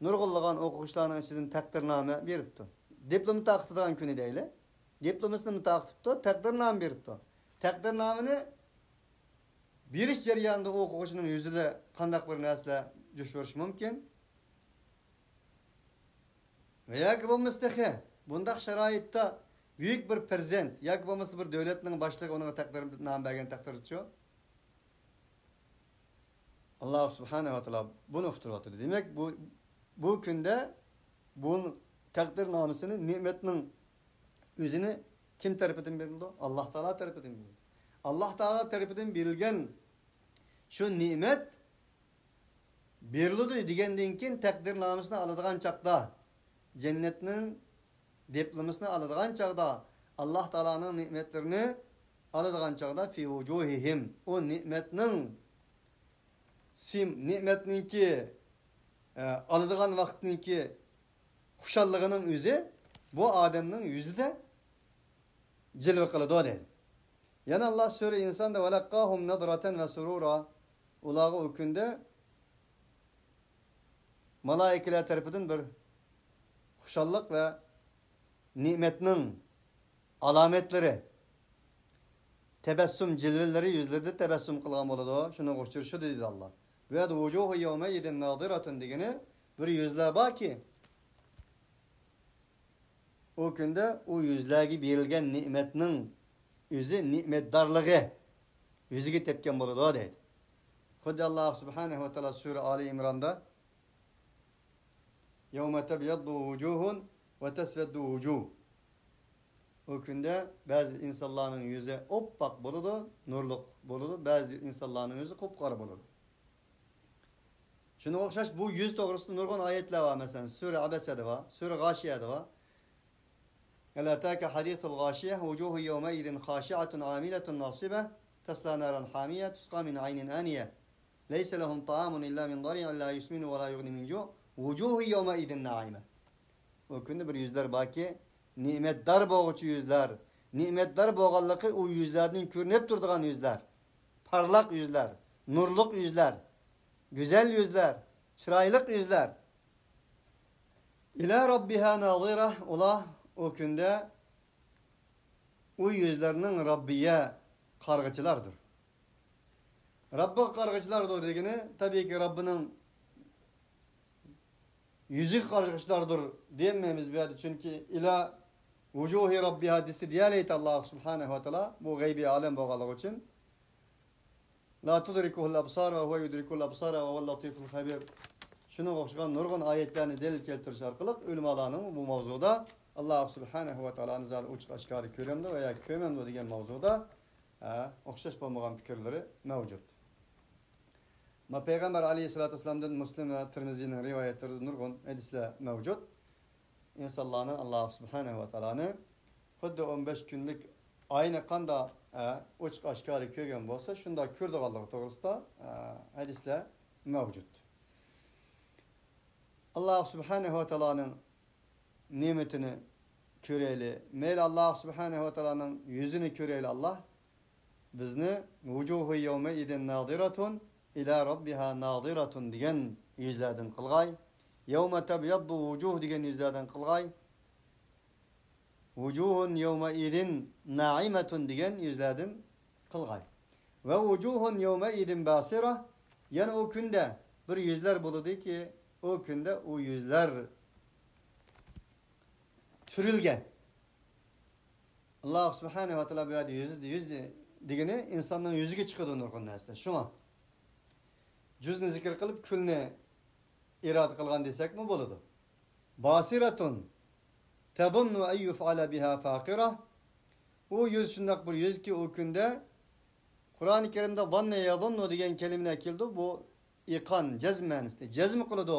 نۇرغۇنلىغان ئوقۇغۇچىلارنىڭ ئىچىدىن تەقدىرنامە بېرىپتۇ. دىپلوم تارقىتىدىغان كۈنى دەيلى. دىپلومىسىنى تارقىتىپتۇ، تەقدىرنامە بېرىپتۇ. تەقدىرنامىنى بېرىش جەريانىدا ئوقۇغۇچىنىڭ يۈزىدە قانداق بىر نەرسىلەر جۇش بېرىشى مۇمكىن؟ ۋە ياكى بولمىسا تېخى بۇنداق شارائىتتا بۈيۈك بىر پىرېزىدېنت ياكى بولمىسا بىر دۆلەتنىڭ باشلىقى ئۇنىڭغا تەقدىرنامە بەرگەن تەقدىردىچۇ؟ ئاللا سۇبھانەھۇ ۋە تائالا بۇنى ئۇقتۇرۇۋاتىدۇ. دېمەك، بۇ، بۇ كۈندە بۇ تەقدىرنامىسىنى، نېمەتنىڭ ئۆزىنى كىم تەرىپىدىن بېرىلىدۇ؟ ئاللا تائالا تەرىپىدىن بېرىلىدۇ. ئاللا تائالا تەرىپىدىن بېرىلگەن شۇ نېمەت بېرىلىدۇ دېگەندىن كېيىن، تەقدىرنامىسىنى ئالىدىغان چاغدا، جەننەتنىڭ دىپلومىسىنى ئالىدىغان چاغدا، ئاللا تائالانىڭ نېمەتلىرىنى ئالىدىغان چاغدا، في وجوههم، ئۇ نېمەتنىڭ سىم-، نېمەتنىڭكى، ئە، ئالىدىغان ۋاقىتنىڭكى خۇشاللىقىنىڭ ئۆزى بۇ ئادەمنىڭ يۈزىدە جىلۋە قىلىدۇ دەيدۇ. يەنە ئاللا سۈرە ئىنساندا، ولقاهم نضرة وسرورا، ئۇلارغا ئۇ كۈندە مالائىكىلەر تەرىپىدىن بىر خۇشاللىق ۋە نېمەتنىڭ ئالامەتلىرى، تەبەسسۇم جىلۋىلىرى يۈزلىرىدە تەبەسسۇم قىلغان بولىدۇ. شۇنىڭغا ئۇچرىشىدۇ دېدى ئاللا. بۇ يەردە ۋۇجۇھۇ يەۋمەئىزىن نازىرەتۇن دېگىنى بىر يۈزلەر باركى، ئۇ كۈندە ئۇ يۈزلەرگە بېرىلگەن نېمەتنىڭ ئۆزى، نېمەتدارلىقى يۈزىگە تەپكەن بولىدۇ دەيدۇ. خۇددى ئاللا سۇبھانەھۇ ۋە تائالا سۈرە ئالى ئىمراندا، يوم تبيض وجوه وتسود وجوه. ئۇ كۈندە بەزى ئىنسانلارنىڭ يۈزى ئوپئاق بولىدۇ، نۇرلۇق بولىدۇ، بەزى ئىنسانلارنىڭ يۈزى قۇپقارا بولىدۇ. شۇنىڭغا ئوخشاش بۇ يۈز توغرىسىدا نۇرغۇن ئايەتلەر بار. مەسىلەن، سۈرە ئەبەسەدە بار، سۈرە غاشىيەدە بار. هل أتاك حديث الغاشية وجوه يومئذ خاشعة عاملة ناصبة تصلى نارا حامية تسقى من عين آنية ليس لهم طعام إلا من ضريع لا يسمن ولا يغني من جوع وجوه يومئذ ناعمة. ئۇ كۈندە بىر يۈزلەر باركى، نېمەتدار بولغۇچى يۈزلەر، نېمەتدار بولغانلىقى ئۇ يۈزلەردىن كۆرۈنۈپ تۇرىدىغان يۈزلەر، پارلاق يۈزلەر، نۇرلۇق يۈزلەر، گۈزەل يۈزلەر، چىرايلىق يۈزلەر. إلى ربها ناظرة، ئۇلار ئۇ كۈندە ئۇ يۈزلەرنىڭ رەببىگە قارىغۇچىلاردۇر. رەببىگە قارىغۇچىلاردۇر دېگىنى، تەبىئىيكى، رەببىنىڭ يۈزىگە قارىغۇچىلاردۇر دېيەلمەيمىز بۇ يەردە، چۈنكى إلى وجوه ربها دېسە دېيەلەيتتى ئاللا سۇبھانەھۇ ۋە تائالا، بۇ غەيبىي ئالەم بولغانلىقى ئۈچۈن. لا تدركه الأبصار وهو يدرك الأبصار وهو اللطيف الخبير. شۇنىڭغا ئوخشىغان نۇرغۇن ئايەتلەرنى دەلىل كەلتۈرۈش ئارقىلىق ئۆلىمالارنىڭ بۇ ماۋزۇدا ئاللاھ سۇبھانەھۇ ۋە تائالانى زادى ئوچۇق ئاشكارا كۆرەمدۇ ۋە يا كۆرمەمدۇ دېگەن ماۋزۇدا، ھە، ئوخشاش بولمىغان پىكىرلىرى مەۋجۇت. ما پەيغەمبەر ئەلەيھىسسالاتۇ ۋەسسالامدىن مۇسلىم ۋە تىرمىزىنىڭ رىۋايەتلىرىدە نۇرغۇن ھەدىسلەر مەۋجۇت. ئىنسانلارنىڭ ئاللاھ سۇبھانەھۇ ۋە تائالانى خۇددى ئون بەش كۈنلۈك ئاينى قانداق، ئە، ئوچۇق ئاشكارا كۆرگەن بولسا، شۇنداق كۆرىدىغانلىقى توغرىسىدا، ئە، ھەدىسلەر مەۋجۇت. ئاللاھ سۇبھانەھۇ ۋە تائالانىڭ نېمىتىنى كۆرەيلى. مەيلى ئاللاھ سۇبھانەھۇ ۋە تائالانىڭ يۈزىنى كۆرەيلى ئاللاھ. بىزنى ۋۇجۇھۇ يەۋمەئىزىن نازىرەتۇن ئىلا رەببىھا نازىرەتۇن دېگەن يۈزلەردىن قىلغاي. يەۋمە تەبيەززۇ ۋۇجۇھ دېگەن يۈزلەردىن قىلغاي. ۋۇجۇھۇن يەۋمەئىزىن نائىمەتۇن دېگەن يۈزلەردىن قىلغاي. ۋە ۋۇجۇھۇن يەۋمەئىزىن باسىرە. يەنە ئۇ كۈندە بىر يۈزلەر بولىدۇكى، ئۇ كۈندە ئۇ يۈزلەر تۈرۈلگەن. ئاللاھ سۇبھانەھۇ ۋە تائالا بۇ يەردە يۈز، يۈز دېگىنى ئىنساننىڭ يۈزىگە چىقىدۇ نۇرغۇن نەرسىلەر. شۇڭا جۈزنى زىكىر قىلىپ، كۈلنى ئىرادە قىلغان دېسەكمۇ بولىدۇ. باسىرەتۇن تەزۇننۇ ئەن يۇفئالە بىھا فاقىرە. ئۇ يۈز شۇنداق بىر يۈزكى، ئۇ كۈندە قۇرئانى كەرىمدە ظەننە يەزۇننۇ دېگەن كەلىمىلەر كېلىدۇ. بۇ ئىقان، جەزم مەنىسىدە. جەزم قىلىدۇ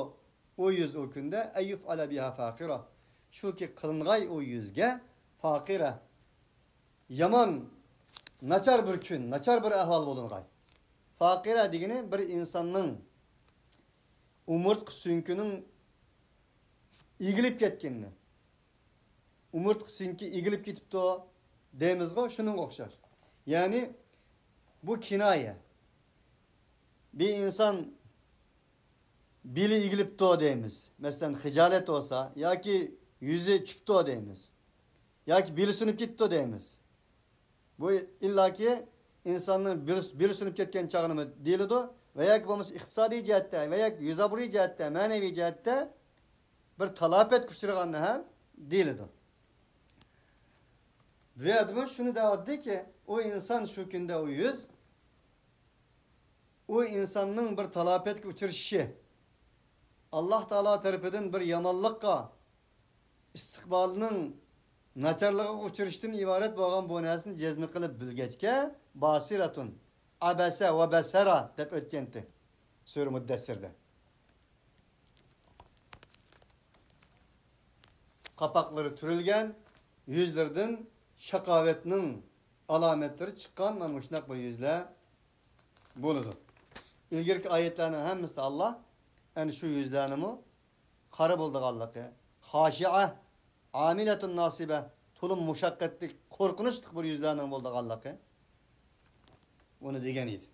ئۇ يۈز ئۇ كۈندە، ئەن يۇفئالە بىھا فاقىرە. شۇكى قىلىنغاي ئۇ يۈزگە فاقىرە. يامان، ناچار بىر كۈن، ناچار بىر ئەھۋال بولۇنغاي. فاقىرە دېگىنى بىر ئىنساننىڭ ئومۇرتقا سۆڭىكىنىڭ ئېگىلىپ كەتكىنىنى. ئومۇرتقا سۆڭىكى ئېگىلىپ كېتىپتۇ دەيمىزغۇ، شۇنىڭغا ئوخشاش. يەنى بۇ كىنايە. بىر ئىنسان بېلى ئېگىلىپتۇ دەيمىز. مەسىلەن، خىجالەت بولسا ياكى يۈزى چۈشۈپتۇ دەيمىز. ياكى بېلى سۇنۇپ كېتىپتۇ دەيمىز. بۇ ئىللاكى ئىنساننىڭ بېلى، بېلى سۇنۇپ كەتكەن چاغىنىمۇ دېيىلىدۇ ۋە ياكى بولمىسا ئىقتىسادىي جەھەتتە ۋە ياكى يۈز ئابرۇي جەھەتتە، مەنىۋى جەھەتتە بىر تالاپەتكە ئۇچرىغاندا ھەم دېيىلىدۇ. بۇ يەردىمۇ شۇنى دەۋاتىدۇكى، ئۇ ئىنسان شۇ كۈندە ئۇ يۈز، ئۇ ئىنساننىڭ بىر تالاپەتكە ئۇچرىشىشى، ئاللاھ تائالا تەرىپىدىن بىر يامانلىققا، ئىستىقبالىنىڭ ناچارلىقىغا ئۇچرىشىشتىن ئىبارەت بولغان بۇ نەرسىنى جەزم قىلىپ بىلگەچكە، باسىرەتۇن، ئەبەسە ۋە بەسەرە دەپ ئۆتكەنتى سۈرە مۇددەسسىردە. قاپاقلىرى تۈرۈلگەن، يۈزلىرىدىن شاقاۋەتنىڭ ئالامەتلىرى چىققان مانا مۇشۇنداق بىر يۈزلەر بولىدۇ. ئىلگىرىكى ئايەتلەرنىڭ ھەممىسىدە ئاللاھ ئەنە شۇ يۈزلەرنىمۇ قارا بولىدىغانلىقى، خاشىئە، ئامىلەتۇن ناسىبە، تولىمۇ مۇشەققەتلىك، قورقۇنچلۇق بىر يۈزلەرنىڭ بولىدىغانلىقى، ئۇنى دېگەن ئىدى.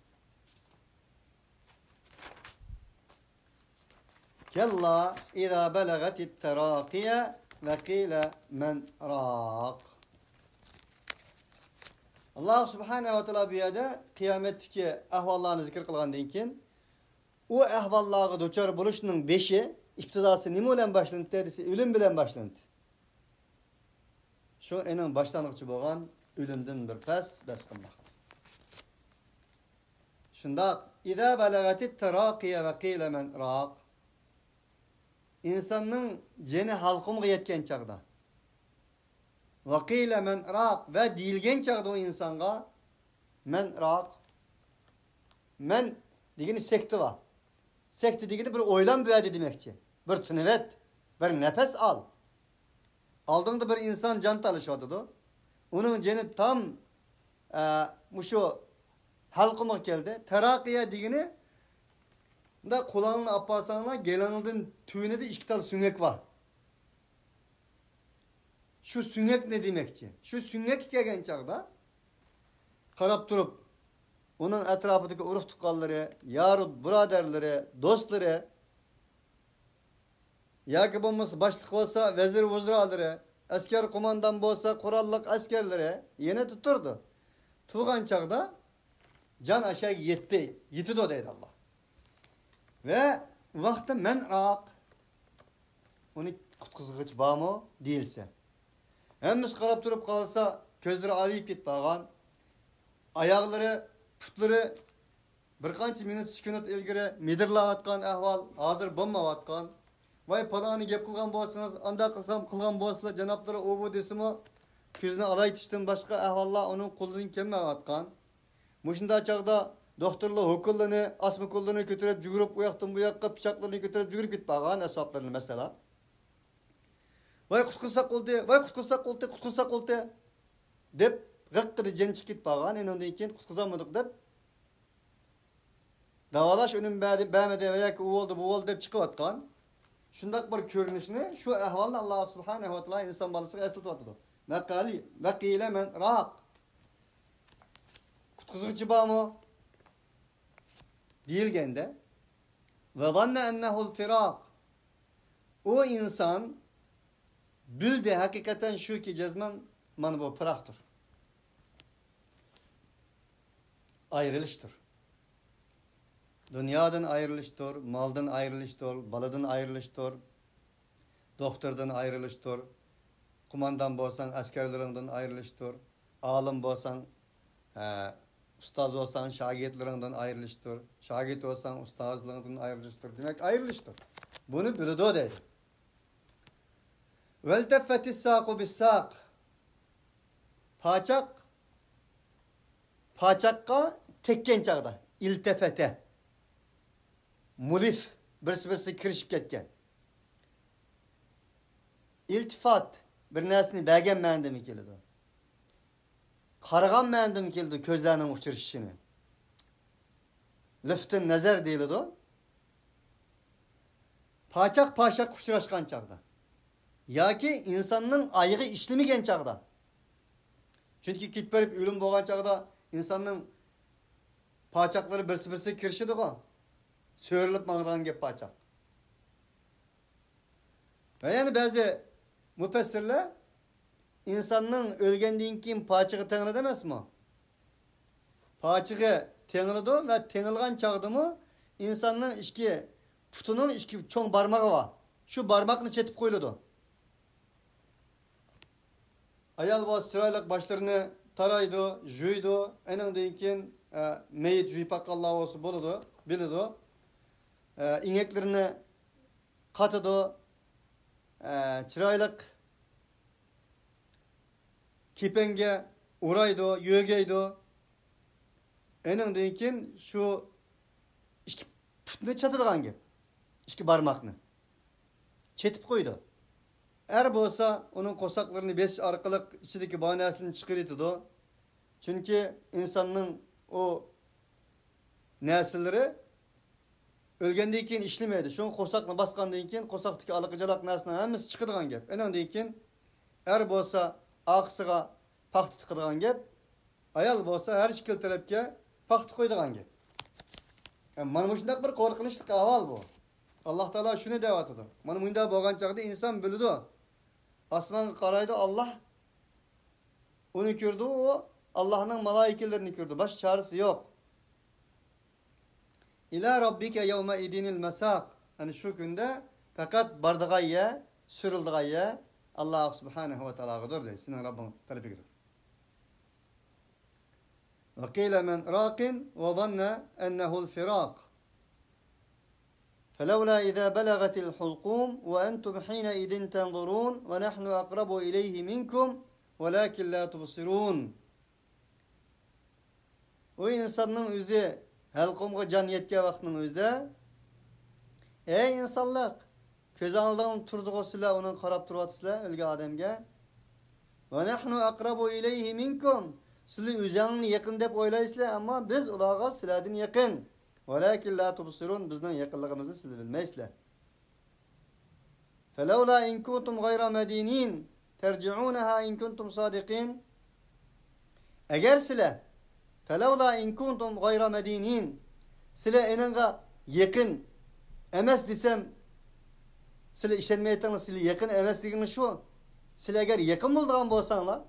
كلا إذا بلغت التراقي وقيل من راق. ئاللاھ سۇبھانەھۇ ۋە تائالا بۇ يەردە قىيامەتتىكى ئەھۋاللارنى زىكىر قىلغاندىن كېيىن، ئۇ ئەھۋاللارغا دۇچار بولۇشنىڭ بېشى، ئىپتىداسى نېمە بىلەن باشلىنىدۇ دېسە، ئۆلۈم بىلەن باشلىنىدۇ. شۇ ئېنىڭ باشلانغۇچى بولغان ئۆلۈمدىن بىر پەس بەس قىلماقتا. شۇنداق، إذا بلغت التراقي وقيل من راق. ئىنساننىڭ جېنى ھەلقۇمغا يەتكەن چاغدا، وقيل من راق، ۋە دېيىلگەن چاغدا ئۇ ئىنسانغا، من راق. مەن دېگىنى سەكتە بار. سەكتە دېگىنى بىر ئويلان بۇ يەردە دېمەكچى. بىر تىنىۋەت، بىر نەپەس ئال. ئالدىڭدا بىر ئىنسان جان تالىشىۋاتىدۇ. ئۇنىڭ جېنى تام، ئە، مۇشۇ ھەلقۇمغا كەلدى. تەراقىيە دېگىنى، مۇنداق قۇلاقنى ئاپارساڭلار، گېلىڭدىن تۆۋىنىدە ئىككى تال سۆڭەك بار. شۇ سۆڭەكنى دېمەكچى. شۇ سۆڭەككە كەلگەن چاغدا قاراپ تۇرۇپ، ئۇنىڭ ئەتراپىدىكى ئۇرۇق-تۇغقانلىرى، يار بۇرادەرلىرى، دوستلىرى، ياكى بولمىسا باشلىق بولسا ۋەزىر ۋۇزرالىرى، ئەسكەر قوماندان بولسا قوراللىق ئەسكەرلىرى يېنىدا تۇرىدۇ. تۇرغان چاغدا جان ئاشا يەتتى، يېتىدۇ دەيدۇ ئاللاھ. ۋە ۋاقتى مەن راق. ئۇنى قۇتقۇزغۇچى بارمۇ دېيىلسە. ھەممىسى قاراپ تۇرۇپ قالسا، كۆزلىرى ئاۋىيىپ كېتىپ قالغان. ئاياغلىرى، پۇتلىرى بىر قانچە مىنۇت، سېكۇنت ئىلگىرى مىدىرلاۋاتقان ئەھۋال ھازىر بولمايۋاتقان. ۋاي، پالانى گەپ قىلغان بولسىڭىز، ئانداق قىلسام قىلغان بولسىلا، جانابلىرى ئۇ بۇ دېسىمۇ، كۆزىنى ئالايتىشتىن باشقا ئەھۋاللار ئۇنىڭ قولىدىن كەلمەيۋاتقان. مۇشۇنداق چاغدا دوختۇرلار ھوكۇنلىرىنى، ئاسما كوللىرىنى كۆتۈرۈپ يۈگۈرۈپ، ئۇ ياقتىن بۇ ياققا پىچاقلىرىنى كۆتۈرۈپ يۈگۈرۈپ كېتىپ بارغان ئەسۋابلىرىنى، مەسىلەن. ۋاي، قۇتقۇزساق بولدى، ۋاي، قۇتقۇزساق بولدى، قۇتقۇزساق بولدى، دەپ غىققىدە جان چىقىپ كېتىپ بارغان. ئېنىڭدىن كېيىن قۇتقۇزالمىدۇق دەپ، داۋالاش ئۈنۈم بەردى، بەرمىدى ۋە ياكى ئۇ بولدى، بۇ بولدى دەپ چىقىۋاتقان. شۇنداق بىر كۆرۈنۈشنى، شۇ ئەھۋالنى ئاللا سۇبھانەھۇ ۋە تائالا ئىنسان بالىسىغا ئەسلىتىۋاتىدۇ. ۋەقەلى، ۋەقىلە مەن راق. قۇتقۇزغۇچى بارمۇ؟ دېيىلگەندە، ۋە ظەننە ئەننەھۇل فىراق. ئۇ ئىنسان بىلدى، ھەقىقەتەن شۇكى، جەزمەن مانا بۇ پىراقتۇر. ئايرىلىشتۇر. دۇنيادىن ئايرىلىشتۇر، مالدىن ئايرىلىشتۇر، بالىدىن ئايرىلىشتۇر، دوختۇردىن ئايرىلىشتۇر، قوماندان بولساڭ، ئەسكەرلىرىڭدىن ئايرىلىشتۇر، ئالىم بولساڭ، ئە، ئۇستاز بولساڭ، شاگىرتلىرىڭدىن ئايرىلىشتۇر، شاگىرت بولساڭ، ئۇستازلىرىڭدىن ئايرىلىشتۇر. دېمەك، ئايرىلىشتۇر. بۇنى بىلىدۇ دەيدۇ. ۋەلتەففەتىس ساقۇ بىس ساق. پاچاق پاچاققا تەگكەن چاغدا، ئىلتەفەتە، مۇلىف، بىرسى-بىرسىگە كىرىشىپ كەتكەن. ئىلتىفات، بىر نەرسىنى بەرگەن مەنىدىمۇ كېلىدۇ. قارىغان مەنىدىمۇ كېلىدۇ، كۆزلەرنىڭ ئۇچرىشىشىنى. لىفتىن نەزەر دېيىلىدۇ. پاچاق پاچاققا ئۇچراشقان چاغدا ياكى ئىنساننىڭ ئايىغى ئىشلىمىگەن چاغدا. چۈنكى كېتىپ بېرىپ ئۆلۈم بولغان چاغدا ئىنساننىڭ پاچاقلىرى بىرسى-بىرسىگە كىرىشىدىغۇ. سۆرىلىپ ماڭىدىغان گەپ پاچاق. ۋە يەنە بەزى مۇپەسسىرلەر ئىنساننىڭ ئۆلگەندىن كېيىن پاچىقى تېڭىلىدۇ ئەمەسمۇ؟ پاچىقى تېڭىلىدۇ ۋە تېڭىلغان چاغدىمۇ ئىنساننىڭ ئىككى پۇتىنىڭ ئىككى چوڭ بارمىقى بار. شۇ بارماقنى چېتىپ قويۇلىدۇ. ئايال بولسا چىرايلىق باشلىرىنى تارايدۇ، جۇيىدۇ. ئېنىڭدىن كېيىن، ئە، مېيىت جۇيۇپ باققانلار بولسا بولىدۇ، بىلىدۇ. ئە، ئېڭەكلىرىنى قاتىدۇ، ئە، چىرايلىق كېپەنگە ئورايدۇ، يۆگەيدۇ. ئېنىڭدىن كېيىن شۇ ئىككى پۇتنى چاتىدىغان گەپ. ئىككى بارماقنى چېتىپ قويىدۇ. ئەر بولسا ئۇنىڭ قورساقلىرىنى بېسىش ئارقىلىق ئىچىدىكى بار نەرسىنى چىقىرىۋېتىدۇ. چۈنكى ئىنساننىڭ ئۇ نەرسىلىرى ئۆلگەندىن كېيىن ئىشلىمەيدۇ. شۇڭا قورساقنى باسقاندىن كېيىن قورساقتىكى ئالىقىجالاق نەرسىنىڭ ھەممىسى چىقىدىغان گەپ. ئېنىڭدىن كېيىن ئەر بولسا ئارقىسىغا پاختا تىقىدىغان گەپ. ئايال بولسا ھەر ئىككىلا تەرەپكە پاختا قويىدىغان گەپ. يا، مانا مۇشۇنداق بىر قورقۇنچلۇق ئەھۋال بۇ. ئاللا تائالا شۇنى دەۋاتىدۇ. مانا مۇنداق بولغان چاغدا ئىنسان بىلىدۇ. ئاسمانغا قارايدۇ، ئاللا ئۇنى كۆرىدۇ، ئۇ ئاللانىڭ مالائىكىلىرىنى كۆرىدۇ. باشقا چارىسى يوق. ئىلە راببىكە يەۋمەئىدىنىل مەساق. يەنى شۇ كۈندە پەقەت بارىدىغان يەر، سۆرىلىدىغان يەر ئاللا سۇبھانەھۇ ۋە تائالاغىدۇر دەيدۇ، سېنىڭ رەببىڭ تەرىپىگىدۇر. وقيل من راق وظن أنه الفراق. فلولا إذا بلغت الحلقوم وأنتم حينئذ تنظرون ونحن أقرب إليه منكم ولكن لا تبصرون. ئۇ ئىنساننىڭ ئۆزى ھەلقۇمغا جان يەتكەن ۋاقىتنىڭ ئۆزىدە، ئەي ئىنسانلىق، كۆز ئالدىڭلار تۇرىدىغۇ سىلەر ئۇنىڭغا قاراپ تۇرۇۋاتىسىلەر، ئۆلگەن ئادەمگە. ونحن أقرب إليه منكم. سىلەر ئۆزۈڭلارنى يېقىن دەپ ئويلايسىلەر، ئەمما بىز ئۇلارغا سىلەردىن يېقىن. ولكن لا تبصرون. بىزنىڭ يېقىنلىقىمىزنى سىلەر بىلمەيسىلەر. فلولا إن كنتم غير مدينين ترجعونها إن كنتم صادقين. ئەگەر سىلەر، فلولا إن كنتم غير مدينين، سىلەر ئېنىڭغا يېقىن ئەمەس دېسەم، سىلەر ئىشەنمەيتىڭلار، سىلەر يېقىن ئەمەس دېگىنىڭ شۇ. سىلەر ئەگەر يېقىن بولىدىغان بولساڭلار،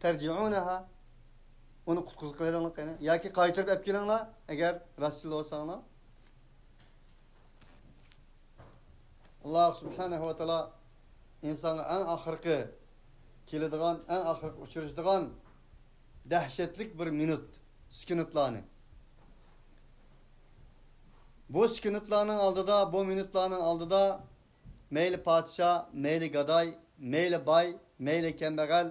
ترجعونها، ئۇنى قۇتقۇزۇپ قىلىۋېلىڭلار قېنى. ياكى قايتۇرۇپ ئەپ كېلىڭلار، ئەگەر راستچىل بولساڭلار. ئاللا سۇبھانەھۇ ۋە تائالا ئىنسانغا ئەڭ ئاخىرقى كېلىدىغان، ئەڭ ئاخىرقى ئۇچرىشىدىغان دەھشەتلىك بىر مىنۇت، سېكۇنتلارنى. بۇ سېكۇنتلارنىڭ ئالدىدا، بۇ مىنۇتلارنىڭ ئالدىدا مەيلى پادىشاھ، مەيلى گاداي، مەيلى باي، مەيلى كەمبەغەل،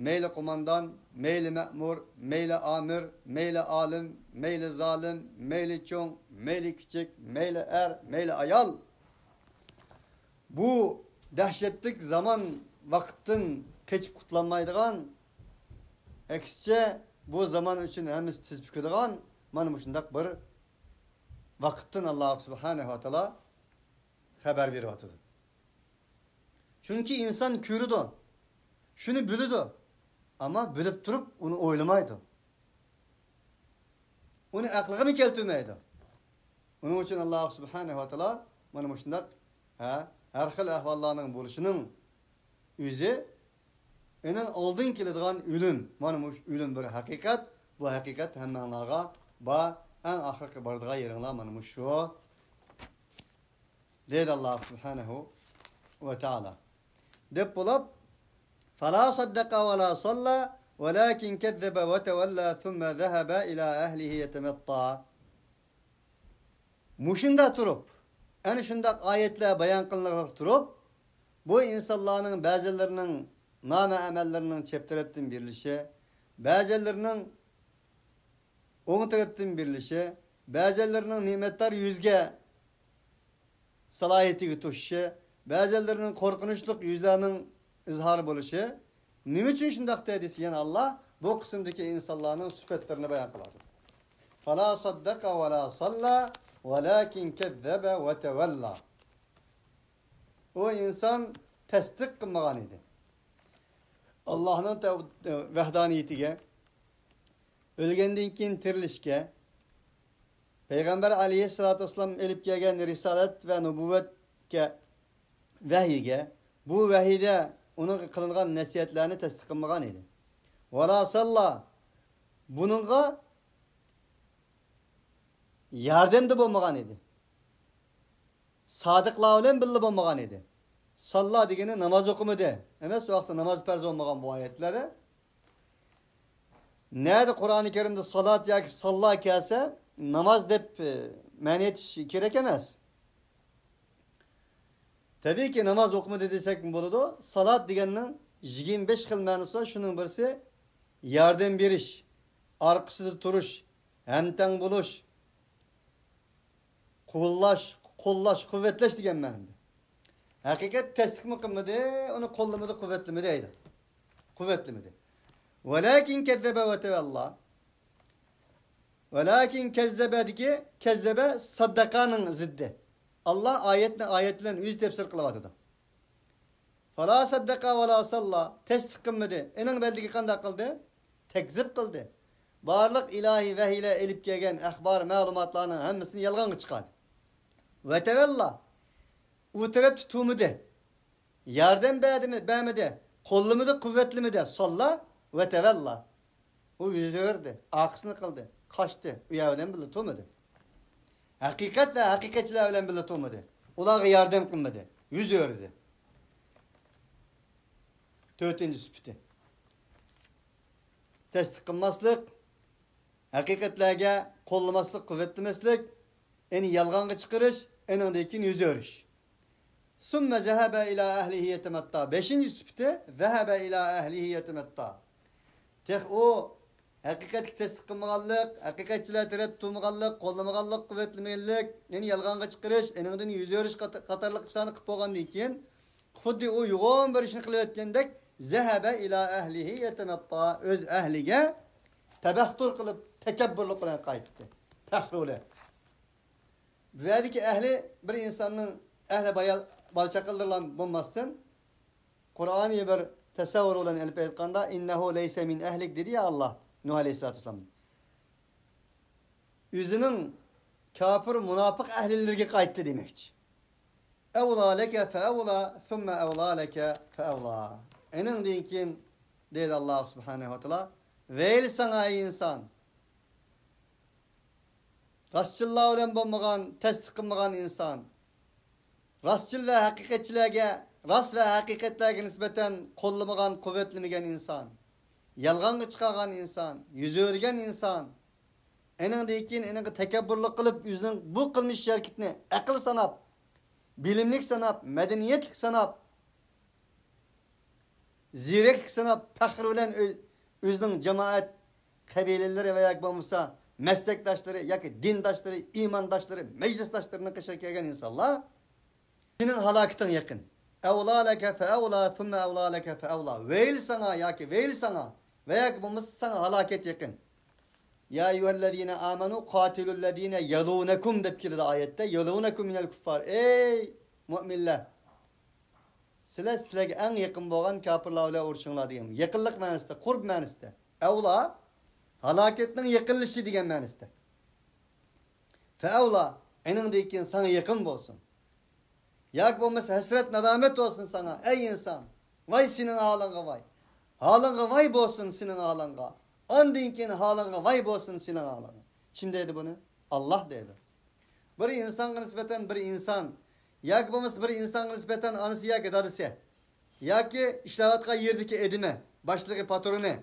مەيلى قوماندان، مەيلى مەمۇر، مەيلى ئامىر، مەيلى ئالىم، مەيلى زالىم، مەيلى چوڭ، مەيلى كىچىك، مەيلى ئەر، مەيلى ئايال. بۇ دەھشەتلىك زامان ۋاقىتتىن قېچىپ قۇتۇلالمايدىغان، ئەكسىچە، بۇ زامان ئۈچۈن ھەممىسى تىز پۈكىدىغان مانا مۇشۇنداق بىر ۋاقىتتىن ئاللا سۇبھانەھۇ ۋە تائالا خەۋەر بېرىۋاتىدۇ. چۈنكى ئىنسان كۆرىدۇ، شۇنى بىلىدۇ، ئەمما بىلىپ تۇرۇپ ئۇنى ئويلىمايدۇ. ئۇنى ئەقلىگىمۇ كەلتۈرمەيدۇ. ئۇنىڭ ئۈچۈن ئاللا سۇبھانەھۇ ۋە تائالا مانا مۇشۇنداق، ھە، ھەر خىل ئەھۋاللارنىڭ بولۇشىنىڭ ئۆزى، ئېنىڭ ئالدىن كېلىدىغان ئۆلۈم. مانا مۇشۇ ئۆلۈم بىر ھەقىقەت. بۇ ھەقىقەت ھەممەڭلارغا بار. ئەڭ ئاخىرقى بارىدىغان يېرىڭلار مانا مۇشۇ. دەيدۇ ئاللا سۇبھانەھۇ ۋە تائالا. دەپ بولۇپ، فلا صدق ولا صلى ولكن كذب وتولى ثم ذهب إلى أهله يتمطى. مۇشۇنداق تۇرۇپ، ئەنە شۇنداق ئايەتلەر بايان قىلىنىپ تۇرۇپ، بۇ ئىنسانلارنىڭ بەزىلىرىنىڭ نامە ئەمەللىرىنىڭ چەپ تەرەپتىن بېرىلىشى، بەزىلىرىنىڭ ئوڭ تەرەپتىن بېرىلىشى، بەزىلىرىنىڭ نېمەتدار يۈزگە سالاھىيىتىگە توشۇشى، بەزىلىرىنىڭ قورقۇنچلۇق يۈزلەرنىڭ ئىزھارى بولۇشى. نېمە ئۈچۈن شۇنداق دېدى دېسە، يەنە ئاللا بۇ قىسىمدىكى ئىنسانلارنىڭ سۈپەتلىرىنى بايان قىلىۋاتىدۇ. فلا صدق ولا صلى ولكن كذب وتولى. ئۇ ئىنسان تەستىق قىلمىغان ئىدى ئاللانىڭ تەۋ-، ۋەھدانىيىتىگە، ئۆلگەندىن كېيىن تىرىلىشكە، پەيغەمبەر ئەلەيھىسسالاتۇ ۋەسسالام ئېلىپ كەلگەن رىسالەت ۋە نۇبۇۋۋەتكە، ۋەھىيگە، بۇ ۋەھىيدە ئۇنىڭغا قىلىنغان نەسىھەتلەرنى تەستىق قىلمىغان ئىدى. ۋەلا ساللا، بۇنىڭغا ياردەمدە بولمىغان ئىدى. سادىقلار بىلەن بىللە بولمىغان ئىدى. ساللا دېگىنى ناماز ئوقۇمىدى. ئەمەس، ئۇ ۋاقىتتا ناماز پەرز بولمىغان بۇ ئايەتلەردە. نەدە قۇرئانى كەرىمدە سالات ياكى ساللا كەلسە، ناماز دەپ، ئە، مەنە ئېيتىش كېرەك ئەمەس. تەبىئىيكى، ناماز ئوقۇمىدى دېسەكمۇ بولىدۇ. سالات دېگەننىڭ يىگىرمە بەش خىل مەنىسى بار. شۇنىڭ بىرسى ياردەم بېرىش، ئارقىسىدا تۇرۇش، ھەمتەڭ بولۇش، قوللاش، قوللاش، قۇۋۋەتلەش دېگەن مەنىدە. ھەقىقەت تەستىقمۇ قىلمىدى، ئۇنى قوللىمىدى، قۇۋۋەتلىمىدى دەيدۇ. قۇۋۋەتلىمىدى. ۋەلەكىن كەززەبە ۋە تەۋەللا. ۋەلەكىن كەززەبەدىكى كەززەبە سەددەقانىڭ زىددى. ئاللا ئايەتنى ئايەت بىلەن ئۆزى تەپسىر قىلىۋاتىدۇ. فلا سەددەقا ۋەلا سەللا، تەستىق قىلمىدى. ئېنىڭ بەدىلىگە قانداق قىلدى؟ تەكزىب قىلدى. بارلىق ئىلاھىي ۋەھىيلەر ئېلىپ كەلگەن ئەخبار، مەلۇماتلارنىڭ ھەممىسىنى يالغانغا چىقاردى. ۋەتەۋەللا، ئۇ تەرەپتە تۇرمىدى. ياردەم بەردىمۇ، بەرمىدى. قوللىمىدى، قۇۋۋەتلىمىدى. ساللا ۋەتەۋەللا. ئۇ يۈز ئۆرۈدى، ئارقىسىنى قىلدى، قاچتى، ئۇ يەر بىلەن بىللە تۇرمىدى. ھەقىقەت ۋە ھەقىقەتچىلەر بىلەن بىللە تۇرمىدى. ئۇلارغا ياردەم قىلمىدى، يۈز ئۆرۈدى. تۆتىنچى سۈپىتى. تەستىق قىلماسلىق، ھەقىقەتلەرگە قوللىماسلىق، قۇۋۋەتلىمەسلىك، ئېنى يالغانغا چىقىرىش، ئېنىڭدىن كېيىن يۈز ئۆرۈش. ثم ذهب إلى أهله يتمطى. بەشىنچى سۈپىتى، ذهب إلى أهله يتمطى. تېخى ئۇ ھەقىقەتكە تەستىق قىلمىغانلىق، ھەقىقەتچىلەر تەرەپ تۇرمىغانلىق، قوللىمىغانلىق، قۇۋۋەتلىمىگەنلىك، يەنە يالغانغا چىقىرىش، ئېنىڭدىن يۈز ئۆرۈش قات-، قاتارلىق ئىشلارنى قىلىپ بولغاندىن كېيىن، خۇددى ئۇ يوغان بىر ئىشنى قىلىۋەتكەندەك، ذهب إلى أهله يتمطى، ئۆز ئەھلىگە تەبەختۇر قىلىپ، تەكەببۇرلۇق بىلەن قايتتى. پەخرۇ بىلەن. بۇ يەردىكى ئەھلى بىر ئىنساننىڭ ئەھلى بايا-، بالا-چاقىلىرىلا بولماستىن، قۇرئانىي بىر تەسەۋۋۇر بىلەن ئېلىپ ئېيتقاندا، «إنه ليس من أهلك» دېدى يا ئاللا نۇھ ئەلەيھىسسالاتۇ ۋەسسالام. ئۆزىنىڭ كاپىر، مۇناپىق ئەھلىلىرىگە قايتتى دېمەكچى. أولى لك فأولى ثم أولى لك فأولى. ئېنىڭدىن كېيىن، دەيدۇ ئاللا سۇبھانەھۇ ۋە تائالا، ۋەيلى ساڭا، ئەي ئىنسان! راستچىللار بىلەن بولمىغان، تەستىق قىلمىغان ئىنسان، راستچىل ۋە ھەقىقەتچىلەرگە، راست ۋە ھەقىقەتلەرگە نىسبەتەن قوللىمىغان، قۇۋۋەتلىمىگەن ئىنسان، يالغانغا چىقارغان ئىنسان، يۈز ئۆرۈگەن ئىنسان، ئېنىڭدىن كېيىن ئېنىڭغا تەكەببۇرلۇق قىلىپ، ئۆزىنىڭ بۇ قىلمىش ھەرىكىتىنى ئەقىل ساناپ، بىلىملىك ساناپ، مەدەنىيەتلىك ساناپ، زېرەكلىك ساناپ، پەخىر بىلەن ئۆ-، ئۆزىنىڭ جامائەت، قەبىلىلىرى ۋە ياكى بولمىسا مەسلەكداشلىرى ياكى دىنداشلىرى، ئىمانداشلىرى، مەجلىسداشلىرىنىڭ قېشىغا كەلگەن ئىنسانلار سېنىڭ ھالاكىتىڭ يېقىن. ئەۋلا لەكە فەئەۋلا، سۈممە ئەۋلا لەكە فەئەۋلا. ۋەيل ساڭا ياكى ۋەيل ساڭا ۋە ياكى بولمىسا ساڭا ھالاكەت يېقىن. يا ئەييۇھەللەزىنە ئامەنۇ قاتىلۇللەزىنە يەلۇنەكۇم دەپ كېلىدۇ ئايەتتە. يەلۇنەكۇم مىنەل كۇففار. ئەي مۇئمىنلەر! سىلەر سىلەرگە ئەڭ يېقىن بولغان كاپىرلار بىلەن ئۇرۇشۇڭلار دېگەن. يېقىنلىق مەنىسىدە، قۇرب مەنىسىدە. ئەۋلا، ھالاكەتنىڭ يېقىنلىشى دېگەن مەنىسىدە. فەئەۋلا، ئېنىڭدىن كېيىن ساڭا يېقىن بولسۇن. ياكى بولمىسا ھەسرەت، نادامەت بولسۇن ساڭا، ئەي ئىنسان. ۋاي سېنىڭ ھالىڭغا ۋاي. ھالىڭغا ۋاي بولسۇن سېنىڭ ھالىڭغا. ئاندىن كېيىن ھالىڭغا ۋاي بولسۇن سېنىڭ ھالىڭغا. كىم دەيدۇ بۇنى؟ ئاللاھ دەيدۇ. بىر ئىنسانغا نىسبەتەن بىر ئىنسان، ياكى بولمىسا بىر ئىنسانغا نىسبەتەن ئانىسى ياكى دادىسى، ياكى ئىشلەۋاتقان يېرىدىكى ئېدىمى، باشلىقى، پاترونى،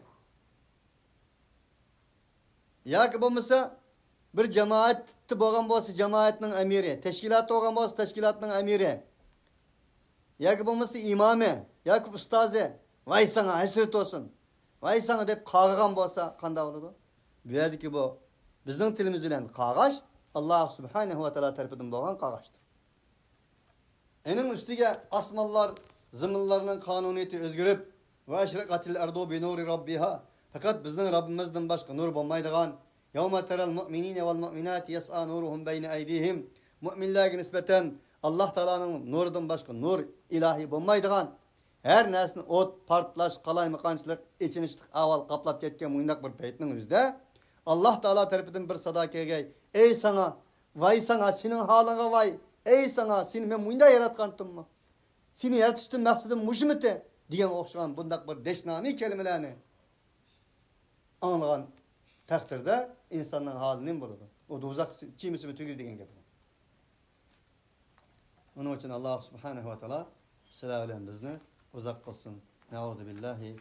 ياكى بولمىسا بىر جامائەتتە بولغان بولسا جامائەتنىڭ ئەمىرى، تەشكىلاتتا بولغان بولسا تەشكىلاتنىڭ ئەمىرى، ياكى بولمىسا ئىمامى ياكى ئۇستازى، ۋاي ساڭا ھەسرەت بولسۇن، ۋاي ساڭا دەپ قاغىغان بولسا قانداق بولىدۇ؟ بۇ يەردىكى بۇ بىزنىڭ تىلىمىز بىلەن قاغاش ئاللاھ سۇبھانەھۇ ۋە تائالا تەرىپىدىن بولغان قاغاشتۇر. ئېنىڭ ئۈستىگە ئاسمانلار، زېمىنلارنىڭ قانۇنىيىتى ئۆزگىرىپ، ۋە ئەشرەقەتىل ئەرزۇ بىنۇرى رەببىھا، پەقەت بىزنىڭ رەببىمىزدىن باشقا نۇر بولمايدىغان، يەۋمە تەرەل مۇئمىنىنە ۋەل مۇئمىناتى يەسئا نۇرۇھۇم بەينە ئەيدىھىم، مۇئمىنلەرگە نىسبەتەن ئاللاھ تائالانىڭ نۇرىدىن باشقا نۇر ئىلاھىي بولمايدىغان، ھەر نەرسىنى ئوت، پارتلاش، قالايمىقانچىلىق، ئېچىنىشلىق ئەھۋال قاپلاپ كەتكەن مۇنداق بىر پەيتنىڭ ئۆزىدە، ئاللاھ تائالا تەرىپىدىن بىر سادا كەلگەي، ئەي ساڭا، ۋاي ساڭا، سېنىڭ ھالىڭغا ۋاي، ئەي ساڭا، سېنى مەن مۇنداق ياراتقانتىممۇ؟ سېنى يارىتىشتىن مەقسىتىم مۇشۇمىتى؟ دېگەنگە ئوخشىغان بۇنداق بىر دەشنامە كەلىمىلەرنى ئاڭلىغان تەقدىردە ئىنساننىڭ ھالى نېمە بولىدۇ؟ ئۇ دوزاخ چىمىسىمۇ تۈگىدى دېگەن گەپ. ئۇنىڭ ئۈچۈن ئاللاھ سۇبھانەھۇ ۋە تائالا سىلەر بىلەن بىزنى ئۇزاق قىلسۇن. نەئۇزۇ بىللاھى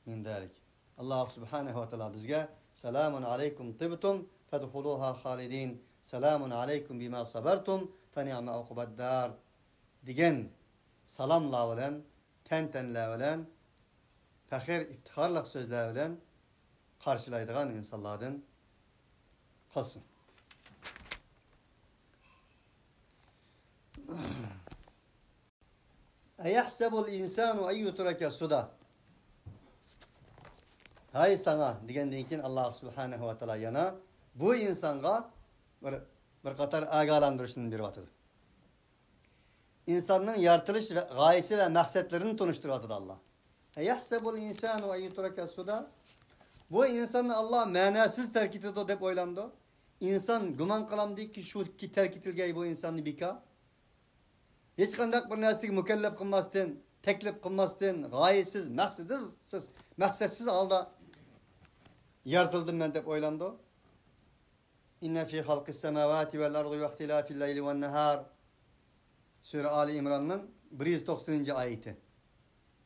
مىن زالىك. ئاللاھ سۇبھانەھۇ ۋە تائالا بىزگە سالامۇن ئەلەيكۇم تىبتۇم فەدخۇلۇھا خالىدىن، سالامۇن ئەلەيكۇم بىما سابەرتۇم فەنىئمە ئۇقبەددار دېگەن سالاملار بىلەن، تەنتەنىلەر بىلەن، پەخىر، ئىپتىخارلىق سۆزلەر بىلەن قارشىلايدىغان ئىنسانلاردىن قىلسۇن. ئەيەھسەبۇل ئىنسانۇ ئەن يۇترەكە سۇدا. ھاي ساڭا دېگەندىن كېيىن، ئاللاھ سۇبھانەھۇ ۋە تائالا يەنە بۇ ئىنسانغا بىر، بىر قاتار ئاگاھلاندۇرۇشنى بېرىۋاتىدۇ. ئىنساننىڭ يارىتىلىش ۋە غايىسى ۋە مەقسەتلىرىنى تونۇشتۇرۇۋاتىدۇ ئاللاھ. ئەيەھسەبۇل ئىنسانۇ ئەن يۇترەكە سۇدا. بۇ ئىنساننى ئاللاھ مەناسىز تەرك ئېتىدۇ دەپ ئويلامدۇ؟ ئىنسان گۇمان قىلامدۇكى، شۇكى تەرك ئېتىلگەي بۇ ئىنساننى بىكار؟ ھېچقانداق بىر نەرسىگە مۇكەللەپ قىلماستىن، تەكلىپ قىلماستىن، غايىسىز، مەقسىتسىز، مەقسەتسىز ھالدا يارىتىلدىم مەن دەپ ئويلامدۇ؟ إن في خلق السماوات والأرض واختلاف الليل والنهار. سۈرە ئالى ئىمراننىڭ بىر يۈز توقسىنىنچى ئايىتى.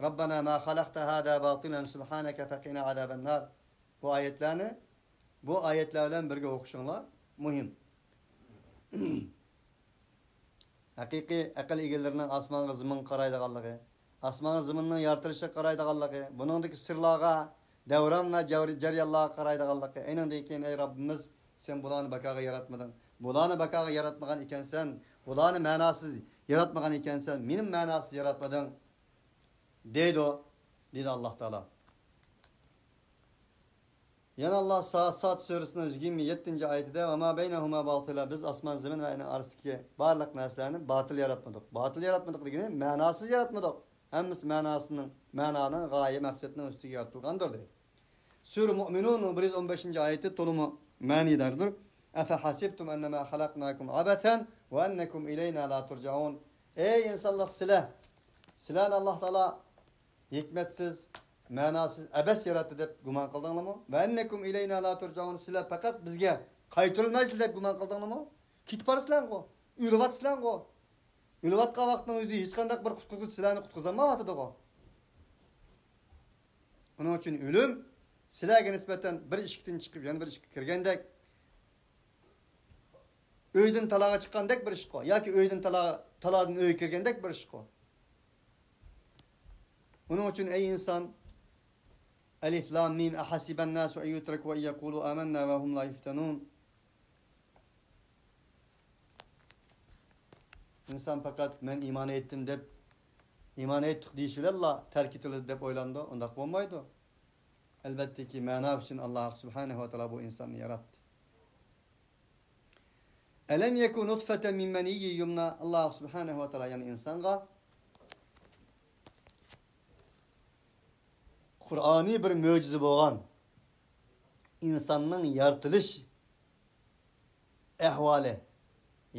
ربنا ما خلقت هذا باطلا سبحانك فقنا عذاب النار. بۇ ئايەتلەرنى، بۇ ئايەتلەر بىلەن بىرگە ئوقۇشۇڭلار مۇھىم. ھەقىقىي ئەقىل ئىگىلىرىنىڭ ئاسمانغا، زېمىنغا قارايدىغانلىقى، ئاسمانغا، زېمىننىڭ يارىتىلىشىغا قارايدىغانلىقى، بۇنىڭدىكى سىرلارغا، دەۋران ۋە جەۋر-، جەريانلارغا قارايدىغانلىقى، ئېنىڭدىن كېيىن، ئەي رەببىمىز، سەن بۇلارنى بىكارغا ياراتمىدىڭ، بۇلارنى بىكارغا ياراتمىغان ئىكەنسەن، بۇلارنى مەناسىز ياراتمىغان ئىكەنسەن، مېنىمۇ مەناسىز ياراتمىدىڭ، دەيدۇ، دېدى ئاللاھ تائالا. يەنە ئاللاھ ساففات سۈرىسىنىڭ يىگىرمە يەتتىنچى ئايىتىدە، ۋەما بەينەھۇما باتىلا، بىز ئاسمان، زېمىن ۋە ئۇنىڭ ئارىسىدىكى بارلىق نەرسىلەرنى باتىل ياراتمىدۇق. باتىل ياراتمىدۇق دېگىنى مەناسىز ياراتمىدۇق. ھەممىسى مەناسىنىڭ، مەنانىڭ، غايە، مەقسەتنىڭ ئۈستىگە يارىتىلغاندۇر دەيدۇ. سۈرە مۇئمىنۇننىڭ بىر يۈز ئون بەشىنچى ئايىتى تولىمۇ مەنىداردۇر. ئەفەھەسىبتۇم ئەننەما خەلەقناكۇم ئەبەسەن ۋە ئەننەكۇم ئىلەينا لا تۇرجەئۇن. ئەي ئىنسانلار، سىلەر، سىلەرنى ئاللاھ تائالا ھېكمەتسىز، مەناسىز، ئەبەس ياراتتى دەپ گۇمان قىلدىڭلارمۇ؟ ۋە ئەننەكۇم ئىلەينا لا تۇرجەئۇن، سىلەر پەقەت بىزگە قايتۇرۇلمايسىلەر دەپ گۇمان قىلدىڭلارمۇ؟ كېتىپ بارىسىلەرغۇ، ئۆلۈۋاتىسىلەرغۇ. ئۆلۈۋاتقان ۋاقىتنىڭ ئۆزىدە ھېچقانداق بىر قۇتقۇزغۇچى سىلەرنى قۇتقۇزالمايۋاتىدىغۇ. ئۇنىڭ ئۈچۈن ئۆلۈم سىلەرگە نىسبەتەن بىر ئىشىكتىن چىقىپ يەنە بىر ئىشىككە كىرگەندەك، ئۆيدىن تالاغا چىققاندەك بىر ئىشقۇ ياكى ئۆيدىن تالا، تالادىن ئۆيگە كىرگەندەك بىر ئىشقۇ. ئۇنىڭ ئۈچۈن، ئەي ئىنسان، ئەلىف لام مىم، ئەھەسىبەن ناسۇ ئەن يۇترەكۇ ئەن يەقۇلۇ ئامەننا ۋە ھۇم لا يۇفتەنۇن. ئىنسان پەقەت مەن ئىمان ئېيتتىم دەپ، ئىمان ئېيتتۇق دېيىش بىلەنلا تەرك ئېتىلىدۇ دەپ ئويلىنىدۇ. ئۇنداق بولمايدۇ. ئەلبەتتىكى، مەنا ئۈچۈن ئاللاھ سۇبھانەھۇ ۋە تائالا بۇ ئىنساننى ياراتتى. ئەلەم يەكۇ نۇتفەتەن مىن مەنىييىن يۇمنا. ئاللاھ سۇبھانەھۇ ۋە تائالا يەنە ئىنسانغا قۇرئانىي بىر مۆجىزە بولغان ئىنساننىڭ يارىتىلىش ئەھۋالى،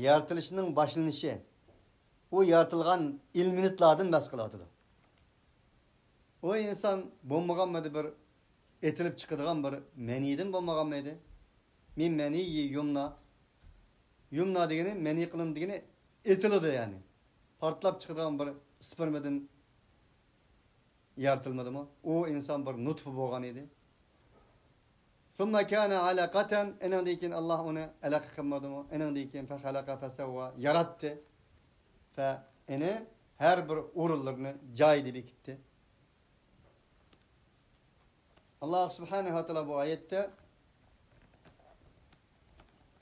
يارىتىلىشنىڭ باشلىنىشى، ئۇ يارىتىلغان ئىلمىنىتلاردىن بەھس قىلىۋاتىدۇ. ئۇ ئىنسان بولمىغانمىدى، بىر ئېتىلىپ چىقىدىغان بىر مەنىدىن بولمىغانمىدى؟ مىن مەنىيي يۇمنا. يۇمنا دېگىنى، مەنىي قىلىنىدۇ دېگىنى، ئېتىلىدۇ يەنى. پارتلاپ چىقىدىغان بىر ئىسپېرمىدىن يارىتىلمىدىمۇ؟ ئۇ ئىنسان بىر نۇتفا بولغان ئىدى. ثم كان علقة، ئېنىڭدىن كېيىن ئاللاھ ئۇنى ئەلەقە قىلمىدىمۇ؟ ئېنىڭدىن كېيىن فخلق فسوى، ياراتتى. فە، ئېنى ھەر بىر ئورۇنلىرىنى جايىدا بېكىتتى. ئاللاھ سۇبھانەھۇ ۋە تائالا بۇ ئايەتتە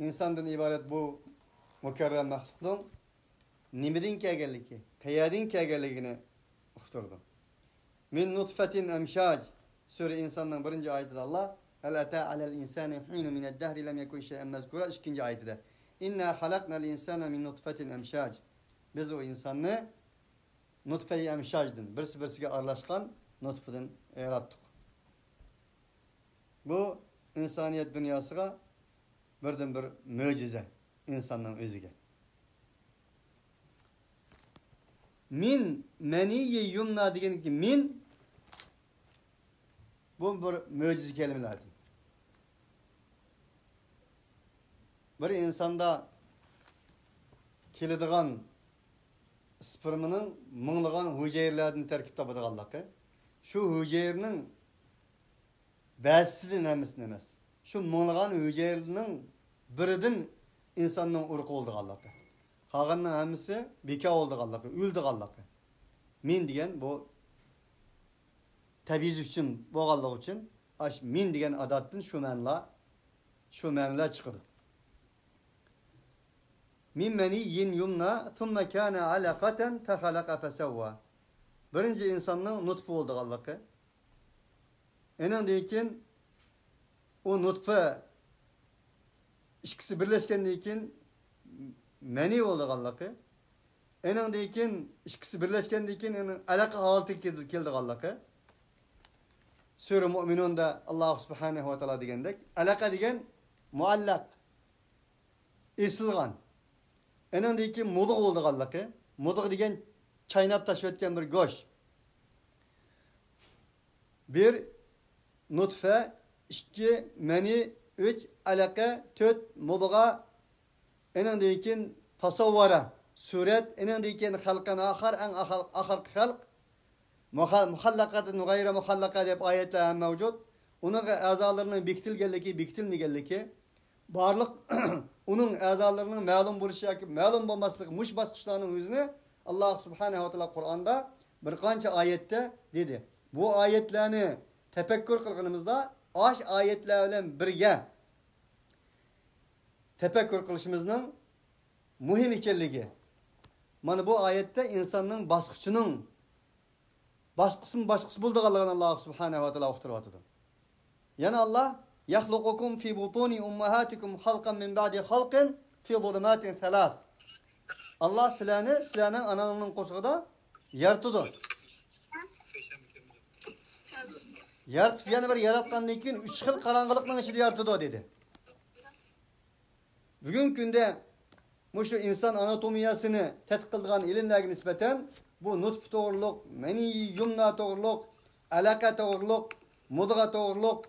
ئىنساندىن ئىبارەت بۇ مۇكەررەم مەخلۇقنىڭ نېمىدىن كەلگەنلىكى، قەيەردىن كەلگەنلىكىنى ئۇقتۇرىدۇ. مىن نۇتفەتىن ئەمشاج. سۈرە ئىنساننىڭ بىرىنچى ئايىتىدە ئاللاھ، ھەل ئەتە ئەلەل ئىنسانى ھىنۇم مىنەد دەھرى لەم يەكۇن شەيئەن مەزكۇرا. ئىككىنچى ئايىتىدە، ئىننا خەلەقنەل ئىنسانە مىن نۇتفەتىن ئەمشاج. بىز ئۇ ئىنساننى نۇتفەي ئەمشاجدىن، بىرسى بىرسىگە ئارىلاشقان نۇتفىدىن ياراتتۇق. بۇ ئىنسانىيەت دۇنياسىغا بىردىنبىر مۆجىزە، ئىنساننىڭ ئۆزىگە. مىن مەنىيي يۇمنا دېگەندىكى مىن، بۇ بىر مۆجىزە كەلىمىلەردىن. بىر ئىنساندا كېلىدىغان ئىسپېرمىنىڭ مىڭلىغان ھۈجەيرىلەردىن تەركىب تاپىدىغانلىقى، شۇ ھۈجەيرىنىڭ بەزىسىدىن، ھەممىسىدىن ئەمەس، شۇ مىڭلىغان ھۈجەيرىنىڭ بىرىدىن ئىنساننىڭ ئۇرۇقى بولىدىغانلىقى، قالغاننىڭ ھەممىسى بىكار بولىدىغانلىقى، ئۆلىدىغانلىقى. مىن دېگەن بۇ تەبئىز ئۈچۈن بولغانلىقى ئۈچۈن، ئاش مىن دېگەن ئاداتتىن شۇ مەنىلەر، شۇ مەنىلەر چىقىدۇ. مىن مەنىيين يمنى ثم كان علقة فخلق فسوى. بىرىنچى ئىنساننىڭ نۇتفا بولىدىغانلىقى. ئېنىڭدىن كېيىن ئۇ نۇتفا ئىككىسى بىرلەشكەندىن كېيىن مەنىي بولىدىغانلىقى. ئېنىڭدىن كېيىن ئىككىسى بىرلەشكەندىن كېيىن ئېنىڭ ئەلەقە ھالىتىگە كېلىدىغانلىقى. سۈرە مۇئمىنۇندا ئاللاھ سۇبھانەھۇ ۋە تائالا دېگەندەك، ئەلەقە دېگەن مۇئەللەق، ئېسىلغان. ئېنىڭدىن كېيىن مۇدغا بولىدىغانلىقى. مۇدغا دېگەن چايناپ تاشلىۋەتكەن بىر گۆش. بىر نۇتفە، ئىككى مەنى، ئۈچ ئەلەقە، تۆت مۇدغا، ئېنىڭدىن كېيىن فەسەۋۋەرە، سۈرەت، ئېنىڭدىن كېيىن خەلقەن ئاخەر، ئەڭ ئاخىر، ئاخىرقى خەلق. مۇخەللەقەتىن غەيرە مۇخەللەقە دەپ ئايەتلەر ھەم مەۋجۇت. ئۇنىڭ ئەزالىرىنىڭ بېكىتىلگەنلىكى، بېكىتىلمىگەنلىكى، بارلىق ئۇنىڭ ئەزالىرىنىڭ مەلۇم بولۇشى ياكى مەلۇم بولماسلىقى، مۇشۇ باسقۇچلارنىڭ ئۆزىنى ئاللاھ سۇبھانەھۇ ۋە تائالا قۇرئاندا بىر قانچە ئايەتتە دېدى. بۇ ئايەتلەرنى تەپەككۇر قىلغىنىمىزدا، ئاش ئايەتلەر بىلەن بىرگە تەپەككۇر قىلىشىمىزنىڭ مۇھىم ئىكەنلىكى. مانا بۇ ئايەتتە ئىنساننىڭ باسقۇچىنىڭ باسقۇچمۇ باسقۇچ بولىدىغانلىقىنى ئاللاھ سۇبھانەھۇ ۋە تائالا ئۇقتۇرۇۋاتىدۇ. يەنە ئاللاھ، يخلقكم في بطون أمهاتكم خلقا من بعد خلق في ظلمات ثلاث. ئاللاھ سىلەرنى سىلەرنىڭ ئاناڭلارنىڭ قورسىقىدا يارىتىدۇ. يارىتىپ يەنە بىر ياراتقاندىن كېيىن ئۈچ خىل قاراڭغۇلۇقنىڭ ئىچىدە يارىتىدۇ دېدى. بۈگۈنكى كۈندە مۇشۇ ئىنسان ئاناتومىيەسىنى تەتقىق قىلىدىغان ئىلىملەرگە نىسبەتەن بۇ نۇتفا توغرۇلۇق، مەنىي يۇمنا توغرۇلۇق، ئەلەقە توغرۇلۇق، مۇدغا توغرۇلۇق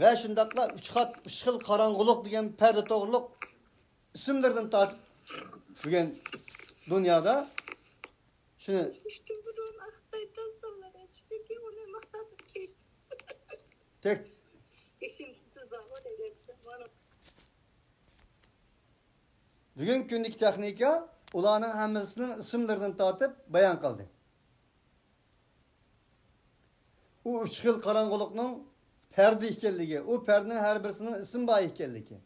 ۋە شۇنداقلا ئۈچ خات، ئۈچ خىل قاراڭغۇلۇق دېگەن پەردە توغرۇلۇق ئىسىملىرىدىن تارتىپ بۈگۈن دۇنيادا شۇنى ئۈچتىن بۇرۇن ئاقتاي تازىلىدى، چۈنكى ئۇنى ماختاپ كەچتى. تەك- ئىشىم سىز بارغۇ دەيدىكەن، مانا. بۈگۈنكى كۈندىكى تېخنىكا ئۇلارنىڭ ھەممىسىنىڭ ئىسىملىرىدىن تارتىپ بايان قىلدى. ئۇ ئۈچ خىل قاراڭغۇلۇقنىڭ پەردە ئىكەنلىكى، ئۇ پەردىنىڭ ھەر بىرسىنىڭ ئىسمى بار ئىكەنلىكى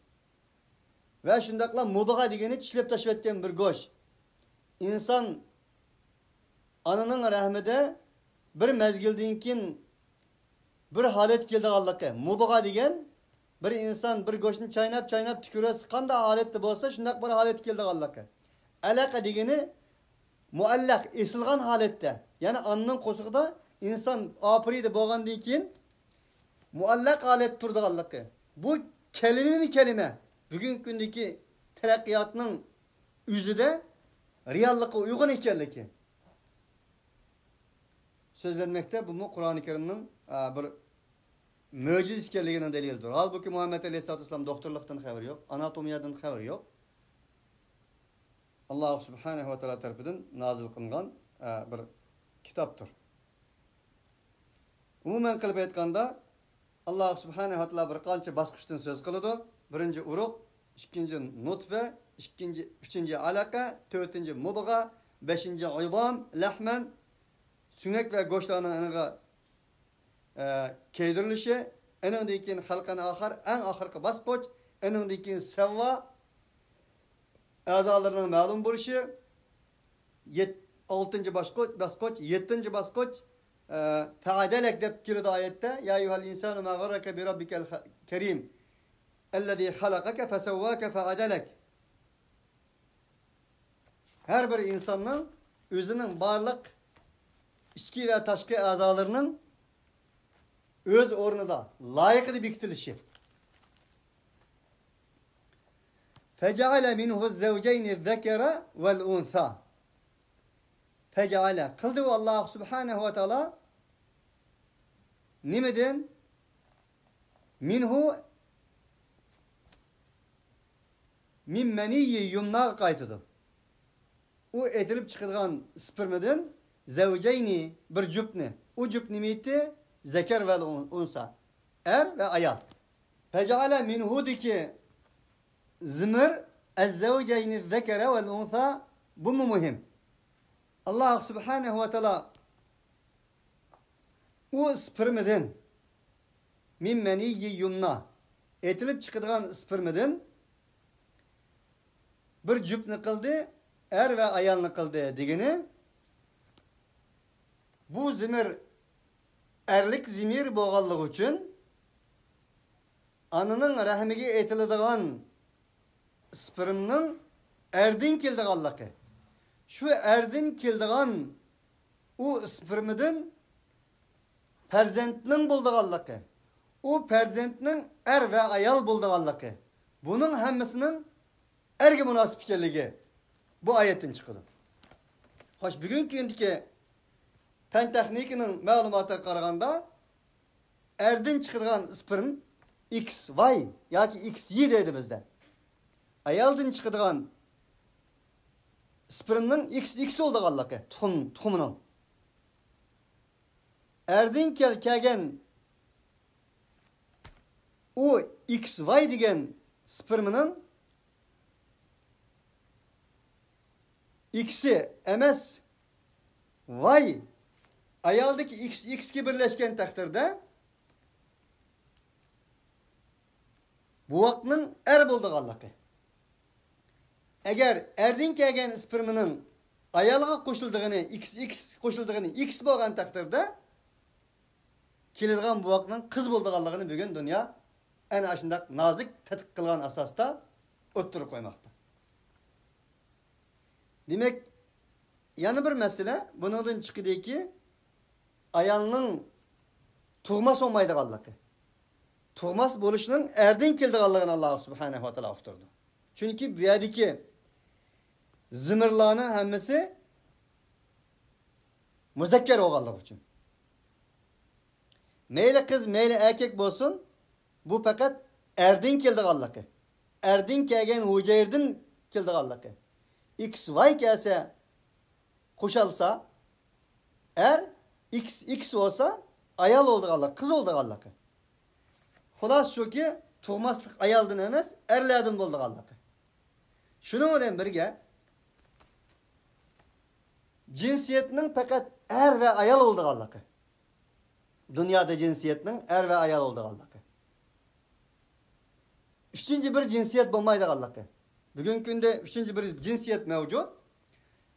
ۋە شۇنداقلا مۇدغا دېگىنى چىشلەپ تاشلىۋەتكەن بىر گۆش. ئىنسان ئانىنىڭ رەھمىدە بىر مەزگىلدىن كېيىن بىر ھالەت كېلىدىغانلىقى. مۇدغا دېگەن بىر ئىنسان بىر گۆشنى چايناپ، چايناپ تۈكۈرۈۋەتسە قانداق ھالەتتە بولسا، شۇنداق بىر ھالەت كېلىدىغانلىقى. ئەلەقە دېگىنى مۇئەللەق، ئېسىلغان ھالەتتە. يەنى ئانىنىڭ قورسىقىدا ئىنسان ئاپىرىدە بولغاندىن كېيىن مۇئەللەق ھالەتتە تۇرىدىغانلىقى. بۇ كەلىمىمۇ كەلىمە. بۈگۈنكى كۈندىكى تەرەققىياتنىڭ ئۆزىدە رېئاللىققا ئۇيغۇن ئىكەنلىكى. سۆزلەنمەكتە، بۇمۇ قۇرئانى كەرىمنىڭ، ئە، بىر مۆجىزە ئىكەنلىكىنىڭ دەلىلىدۇر. ھالبۇكى، مۇھەممەد ئەلەيھىسسالاتۇ ۋەسسالام دوختۇرلۇقتىن خەۋىرى يوق، ئاناتومىيەدىن خەۋىرى يوق. ئاللاھ سۇبھانەھۇ ۋە تائالا تەرىپىدىن نازىل قىلىنغان، ئە، بىر كىتابتۇر. ئومۇمەن قىلىپ ئېيتقاندا، ئاللاھ سۇبھانەھۇ ۋە تائالا بىر قانچە باسقۇچتىن سۆز قىلىدۇ. بىرىنچى ئۇرۇق، ئىككىنچى نۇتفە، ئىككىنچى، ئۈچىنچى ئەلەقە، تۆتىنچى مۇدغا، بەشىنچى ئىزام، لەھمەن، سۆڭەك ۋە گۆشلەرنىڭ ئېنىغا، ئە، كىيدۈرۈلۈشى، ئېنىڭدىن كېيىن خەلقەن ئاخىر، ئەڭ ئاخىرقى باسقۇچ، ئېنىڭدىن كېيىن سەۋۋا، ئەزالىرىنىڭ مەلۇم بولۇشى، يەت-، ئالتىنچى باسقۇچ، باسقۇچ، يەتتىنچى باسقۇچ، ئە، فەئەدەلەك دەپ كېلىدۇ ئايەتتە. يا ئەييۇھەل ئىنسانۇ ما غەررەكە بىرەببىكەل خە-، كەرىم. ئەللەزى خەلەقەكە فەسەۋۋاكە فەئەدەلەك. ھەر بىر ئىنساننىڭ ئۆزىنىڭ بارلىق ئىچكى ۋە تاشقى ئەزالىرىنىڭ ئۆز ئورنىدا، لايىقىدا بېكىتىلىشى. فەجەئەلە مىنھۇ زەۋجەينى زەكەرە ۋەل ئۇنسا. فەجەئەلە، قىلدى ئۇ ئاللاھ سۇبھانەھۇ ۋە تائالا نېمىدىن؟ مىنھۇ، مىن مەنىيي يۇمناغا قايتىدۇ. ئۇ ئېتىلىپ چىقىدىغان سپېرمىدىن زەۋجەينى، بىر جۈپنى. ئۇ جۈپ نېمە ئىدى؟ زەكەر ۋەل ئۇن-، ئۇنسا. ئەر ۋە ئايال. فەجەئەلە مىنھۇدىكى زىمىر ئەززەۋجەينى زەكەرە ۋەل ئۇنسا، بۇمۇ مۇھىم. ئاللاھ سۇبھانەھۇ ۋە تائالا ئۇ سپېرمىدىن، مىن مەنىيي يۇمنا، ئېتىلىپ چىقىدىغان سپېرمىدىن بىر جۈپنى قىلدى، ئەر ۋە ئايالنى قىلدى دېگىنى، بۇ زىمىر ئەرلىك زىمىر بولغانلىقى ئۈچۈن، ئانىنىڭ رەھمىگە ئېتىلىدىغان سپېرمنىڭ ئەردىن كېلىدىغانلىقى، شۇ ئەردىن كېلىدىغان ئۇ سپېرمدىن پەرزەنتنىڭ بولىدىغانلىقى، ئۇ پەرزەنتنىڭ ئەر ۋە ئايال بولىدىغانلىقى، بۇنىڭ ھەممىسىنىڭ ئەرگە مۇناسىپ ئىكەنلىكى بۇ ئايەتتىن چىقىدۇ. خوش، بۈگۈنكى كۈندىكى پەن تېخنىكىنىڭ مەلۇماتىغا قارىغاندا، ئەردىن چىقىدىغان سپېرم ئىكس ۋاي ياكى ئىكس يى دەيدۇ بىزدە. ئايالدىن چىقىدىغان سپېرمنىڭ ئىكس ئىكس بولىدىغانلىقى، تۇخۇم، تۇخۇمىنىڭ. ئەردىن كەل-، كەلگەن ئۇ ئىكس ۋاي دېگەن سپېرمنىڭ ئىكسى ئەمەس، ۋاي ئايالدىكى ئىكس ئىكسكە بىرلەشكەن تەقدىردە، بوۋاقنىڭ ئەر بولىدىغانلىقى. ئەگەر ئەردىن كەلگەن سپېرمنىڭ ئايالغا قوشۇلىدىغىنى، ئىكس ئىكس قوشۇلىدىغىنى ئىكس بولغان تەقدىردە، كېلىدىغان بوۋاقنىڭ قىز بولىدىغانلىقىنى بۈگۈن دۇنيا ئەنە ئاشۇنداق نازۇك تەتقىق قىلغان ئاساستا ئوتتۇرىغا قويماقتا. دېمەك، يەنە بىر مەسىلە بۇنىڭدىن چىقىدۇكى، ئايالنىڭ تۇغماس بولمايدىغانلىقى، تۇغماس بولۇشنىڭ ئەردىن كېلىدىغانلىقىنى ئاللاھ سۇبھانەھۇ ۋە تائالا ئۇقتۇرىدۇ. چۈنكى بۇ يەردىكى زىمىرلارنىڭ ھەممىسى مۇزەككەر بولغانلىقى ئۈچۈن. مەيلى قىز، مەيلى ئەركەك بولسۇن، بۇ پەقەت ئەردىن كېلىدىغانلىقى، ئەردىن كەلگەن ھۈجەيرىدىن كېلىدىغانلىقى. ئىكس ۋاي كەلسە، قوشالسا، ئەر، ئىكس ئىكس بولسا، ئايال بولىدىغانلىقى، قىز بولىدىغانلىقى. خۇلاسە شۇكى، تۇغماسلىق ئايالدىن ئەمەس، ئەرلەردىن بولىدىغانلىقى. شۇنىڭ بىلەن بىرگە، جىنسىيەتنىڭ پەقەت ئەر ۋە ئايال بولىدىغانلىقى. دۇنيادا جىنسىيەتنىڭ ئەر ۋە ئايال بولىدىغانلىقى. ئۈچىنچى بىر جىنسىيەت بولمايدىغانلىقى. بۈگۈنكى كۈندە ئۈچىنچى بىر جىنسىيەت مەۋجۇت.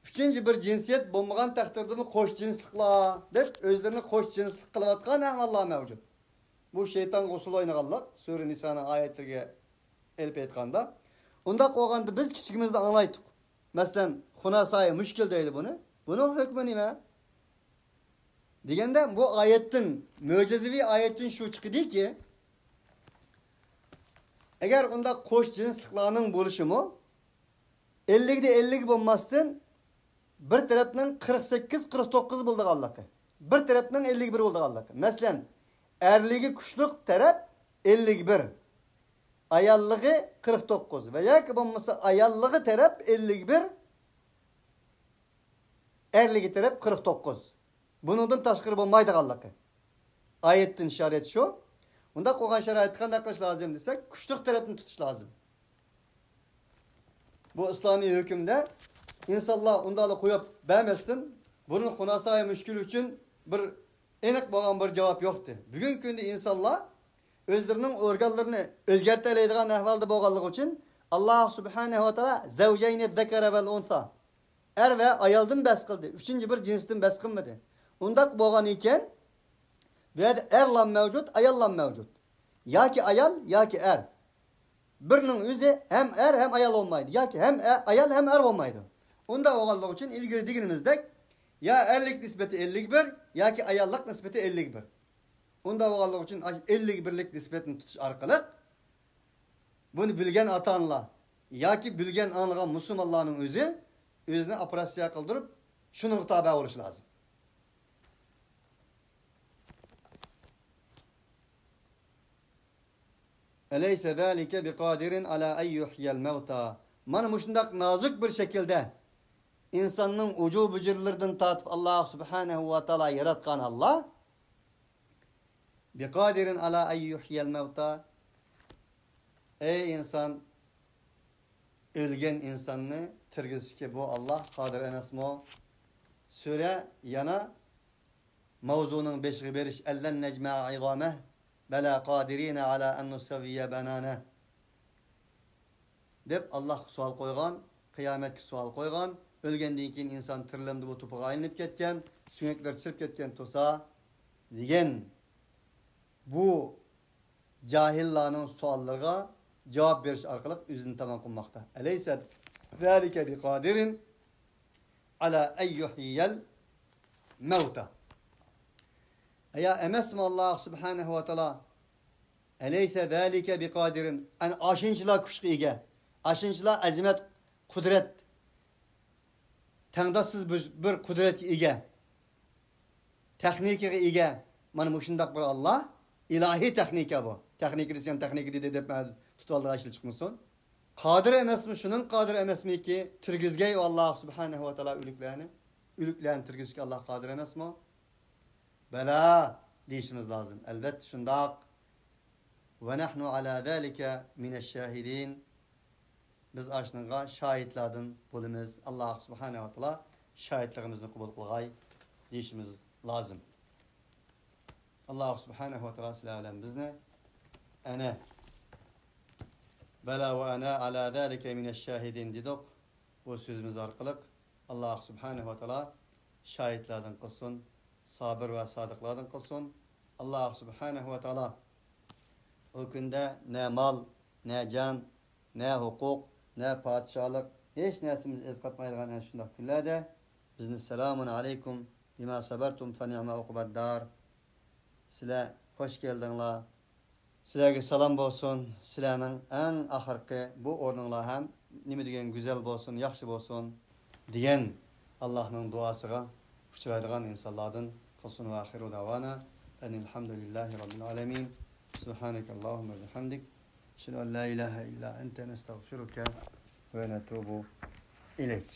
ئۈچىنچى بىر جىنسىيەت بولمىغان تەقدىردىمۇ قوش جىنسلىقلار دەپ ئۆزلىرىنى قوش جىنسلىق قىلىۋاتقان ئەھۋاللار مەۋجۇت. بۇ شەيتانغا ئۇسۇل ئوينىغانلىق، سۈرە نىسانىڭ ئايەتلىرىگە ئېلىپ ئېيتقاندا. ئۇنداق بولغاندا بىز كىچىكىمىزدە ئاڭلايتتۇق. مەسىلەن، خۇناسايى مۈشكۈل دەيدۇ بۇنى. بۇنىڭ ھۆكمى نېمە؟ دېگەندە، بۇ ئايەتتىن، مۆجىزىۋى ئايەتتىن شۇ چىقىدۇكى، ئەگەر ئۇنداق قوش جىنسلىقلارنىڭ بولۇشىمۇ ئەللىكتە ئەللىك بولماستىن، بىر تەرەپنىڭ قىرىق سەككىز، قىرىق توققۇز بولىدىغانلىقى، بىر تەرەپنىڭ ئەللىك بىر بولىدىغانلىقى. مەسىلەن، ئەرلىكى كۈچلۈك تەرەپ ئەللىك بىر، ئاياللىقى قىرىق توققۇز ۋە ياكى بولمىسا ئاياللىقى تەرەپ ئەللىك بىر، ئەرلىكى تەرەپ قىرىق توققۇز. بۇنىڭدىن تاشقىرى بولمايدىغانلىقى. ئايەتتىن ئىشارەت شۇ. ئۇنداق بولغان شارائىتتا قانداق قىلىش لازىم دېسەك، كۈچلۈك تەرەپنى تۇتۇش لازىم. بۇ ئىسلامىي ھۆكۈمدە ئىنسانلار ئۇنداقلا قويۇپ بەرمەستىن، بۇرۇن خۇناسايى مۈشكۈل ئۈچۈن بىر ئېنىق بولغان بىر جاۋاب يوقتى. بۈگۈنكى كۈندە ئىنسانلار ئۆزلىرىنىڭ ئورگانلىرىنى ئۆزگەرتەلەيدىغان ئەھۋالدا بولغانلىقى ئۈچۈن، ئاللاھ سۇبھانەھۇ ۋە تائالا زەۋجەينى زەكەرە ۋەل ئۇنسا، ئەر ۋە ئايالدىن بەس قىلدى، ئۈچىنچى بىر جىنستىن بەس قىلمىدى. ئۇنداق بولغان ئىكەن، بۇ يەردە ئەرلام مەۋجۇت، ئاياللام مەۋجۇت. ياكى ئايال، ياكى ئەر. بىرنىڭ ئۆزى ھەم ئەر، ھەم ئايال بولمايدۇ. ياكى ھەم ئە-، ئايال، ھەم ئەر بولمايدۇ. ئۇنداق بولغانلىقى ئۈچۈن ئىلگىرى دېگىنىمىزدەك، يا ئەرلىك نىسبىتى ئەللىك بىر، ياكى ئاياللىق نىسبىتى ئەللىك بىر. ئۇنداق بولغانلىقى ئۈچۈن ئاشۇ ئەللىك بىرلىك نىسبەتنى تۇتۇش ئارقىلىق، بۇنى بىلگەن ئاتا-ئانىلار ياكى بىلگەن ئاڭلىغان مۇسۇلمانلارنىڭ ئۆزى ئۆزىنى ئوپېراتسىيە قىلدۇرۇپ، شۇنىڭغا تابە بولۇشى لازىم. ئەلەيسە زالىكە بىقادىرىن ئالا ئەن يۇھيەل مەۋتا. مانا مۇشۇنداق نازۇك بىر شەكىلدە ئىنساننىڭ ئۇجۇ-بۇجۇرلىرىدىن تارتىپ ئاللاھ سۇبھانەھۇ ۋە تائالا ياراتقان ئاللاھ، بىقادىرىن ئالا ئەن يۇھيەل مەۋتا. ئەي ئىنسان، ئۆلگەن ئىنساننى تىرگىزىشكە بۇ ئاللاھ قادىر ئەمەسمۇ؟ سۈرە يەنە ماۋزۇنىڭ بېشىغا بېرىش، ئەللەن نەجمەئە ئىزامەھ، بەلە قادىرىنە ئالا ئەن نۇسەۋۋىيە بەنانەھ، دەپ ئاللاھقا سوئال قويغان، قىيامەتكە سوئال قويغان، ئۆلگەندىن كېيىن ئىنسان تىرىلەمدۇ، بۇ توپىغا ئايلىنىپ كەتكەن، سۆڭەكلەر چىرىپ كەتكەن تۇرسا، دېگەن بۇ جاھىللارنىڭ سوئاللىرىغا جاۋاب بېرىش ئارقىلىق ئۆزىنى تامام قىلماقتا. ئەلەيسە زالىكە بىقادىرىن ئالا ئەن يۇھيەل مەۋتا. ئەيا ئەمەسمۇ ئاللاھ سۇبھانەھۇ ۋە تائالا؟ ئەلەيسە زالىكە بىقادىرىن. ئەنە ئاشۇنچىلا كۈچكە ئىگە، ئاشۇنچىلا ئەزىمەت، قۇدرەت، تەڭداشسىز بىر، بىر قۇدرەتكە ئىگە، تېخنىكىغا ئىگە. مانا مۇشۇنداق بىر ئاللاھ، ئىلاھىي تېخنىكا بۇ. تېخنىكا دېسەم، تېخنىكا دېدى دەپ مەن تۇتۇۋالدىغان ئىشلار چىقمىسۇن. قادىر ئەمەسمۇ؟ شۇنىڭ قادىر ئەمەسمىكى؟ تىرگۈزگەي ئۇ ئاللاھ سۇبھانەھۇ ۋە تائالا ئۆلۈكلەرنى. ئۆلۈكلەرنى تىرگۈزۈشكە ئاللاھ قادىر ئەمەسمۇ؟ بەلە دېيىشىمىز لازىم. ئەلۋەتتە شۇنداق. ۋە نەھنۇ ئالا زالىكە مىنەش شاھىدىن. بىز ئاشۇنىڭغا شاھىتلاردىن بولىمىز. ئاللاھ سۇبھانەھۇ ۋە تائالا شاھىتلىقىمىزنى قوبۇل قىلغاي دېيىشىمىز لازىم. ئاللاھ سۇبھانەھۇ ۋە تائالا سىلەر بىلەن بىزنى ئەنە بەلە ۋە ئەنە ئالا زالىكە مىنەش شاھىدىن دېدۇق. بۇ سۆزىمىز ئارقىلىق ئاللاھ سۇبھانەھۇ ۋە تائالا شاھىتلاردىن قىلسۇن، سابىر ۋە سادىقلاردىن قىلسۇن. ئاللاھ سۇبھانەھۇ ۋە تائالا ئۇ كۈندە نە مال، نە جان، نە ھوقۇق، نە پادىشاھلىق، ھېچ نەرسىمىز ئەز قاتمايدىغان ئەنە شۇنداق كۈنلەردە بىزنى سالامۇن ئەلەيكۇم بىما سەبەرتۇم فەنىئمە ئوقۇبەددار. سىلەر خوش كەلدىڭلار. سىلەرگە سالام بولسۇن. سىلەرنىڭ ئەڭ ئاخىرقى بۇ ئورنۇڭلار ھەم نېمە دېگەن گۈزەل بولسۇن، ياخشى بولسۇن دېگەن ئاللاھنىڭ دۇئاسىغا ئۇچرايدىغان ئىنسانلاردىن قىلسۇن. ۋە ئاخىرۇ دەۋانا ئەنىل ھەمدۇلىللاھى رەببىل ئالەمىن. سۇبھانەكەللاھۇممە ۋە بىھەمدىك. ئەشھەدۇ ئەن لا ئىلاھە ئىللا ئەنتە نەستەغفىرۇكە ۋە نەتۇبۇ ئىلەيك.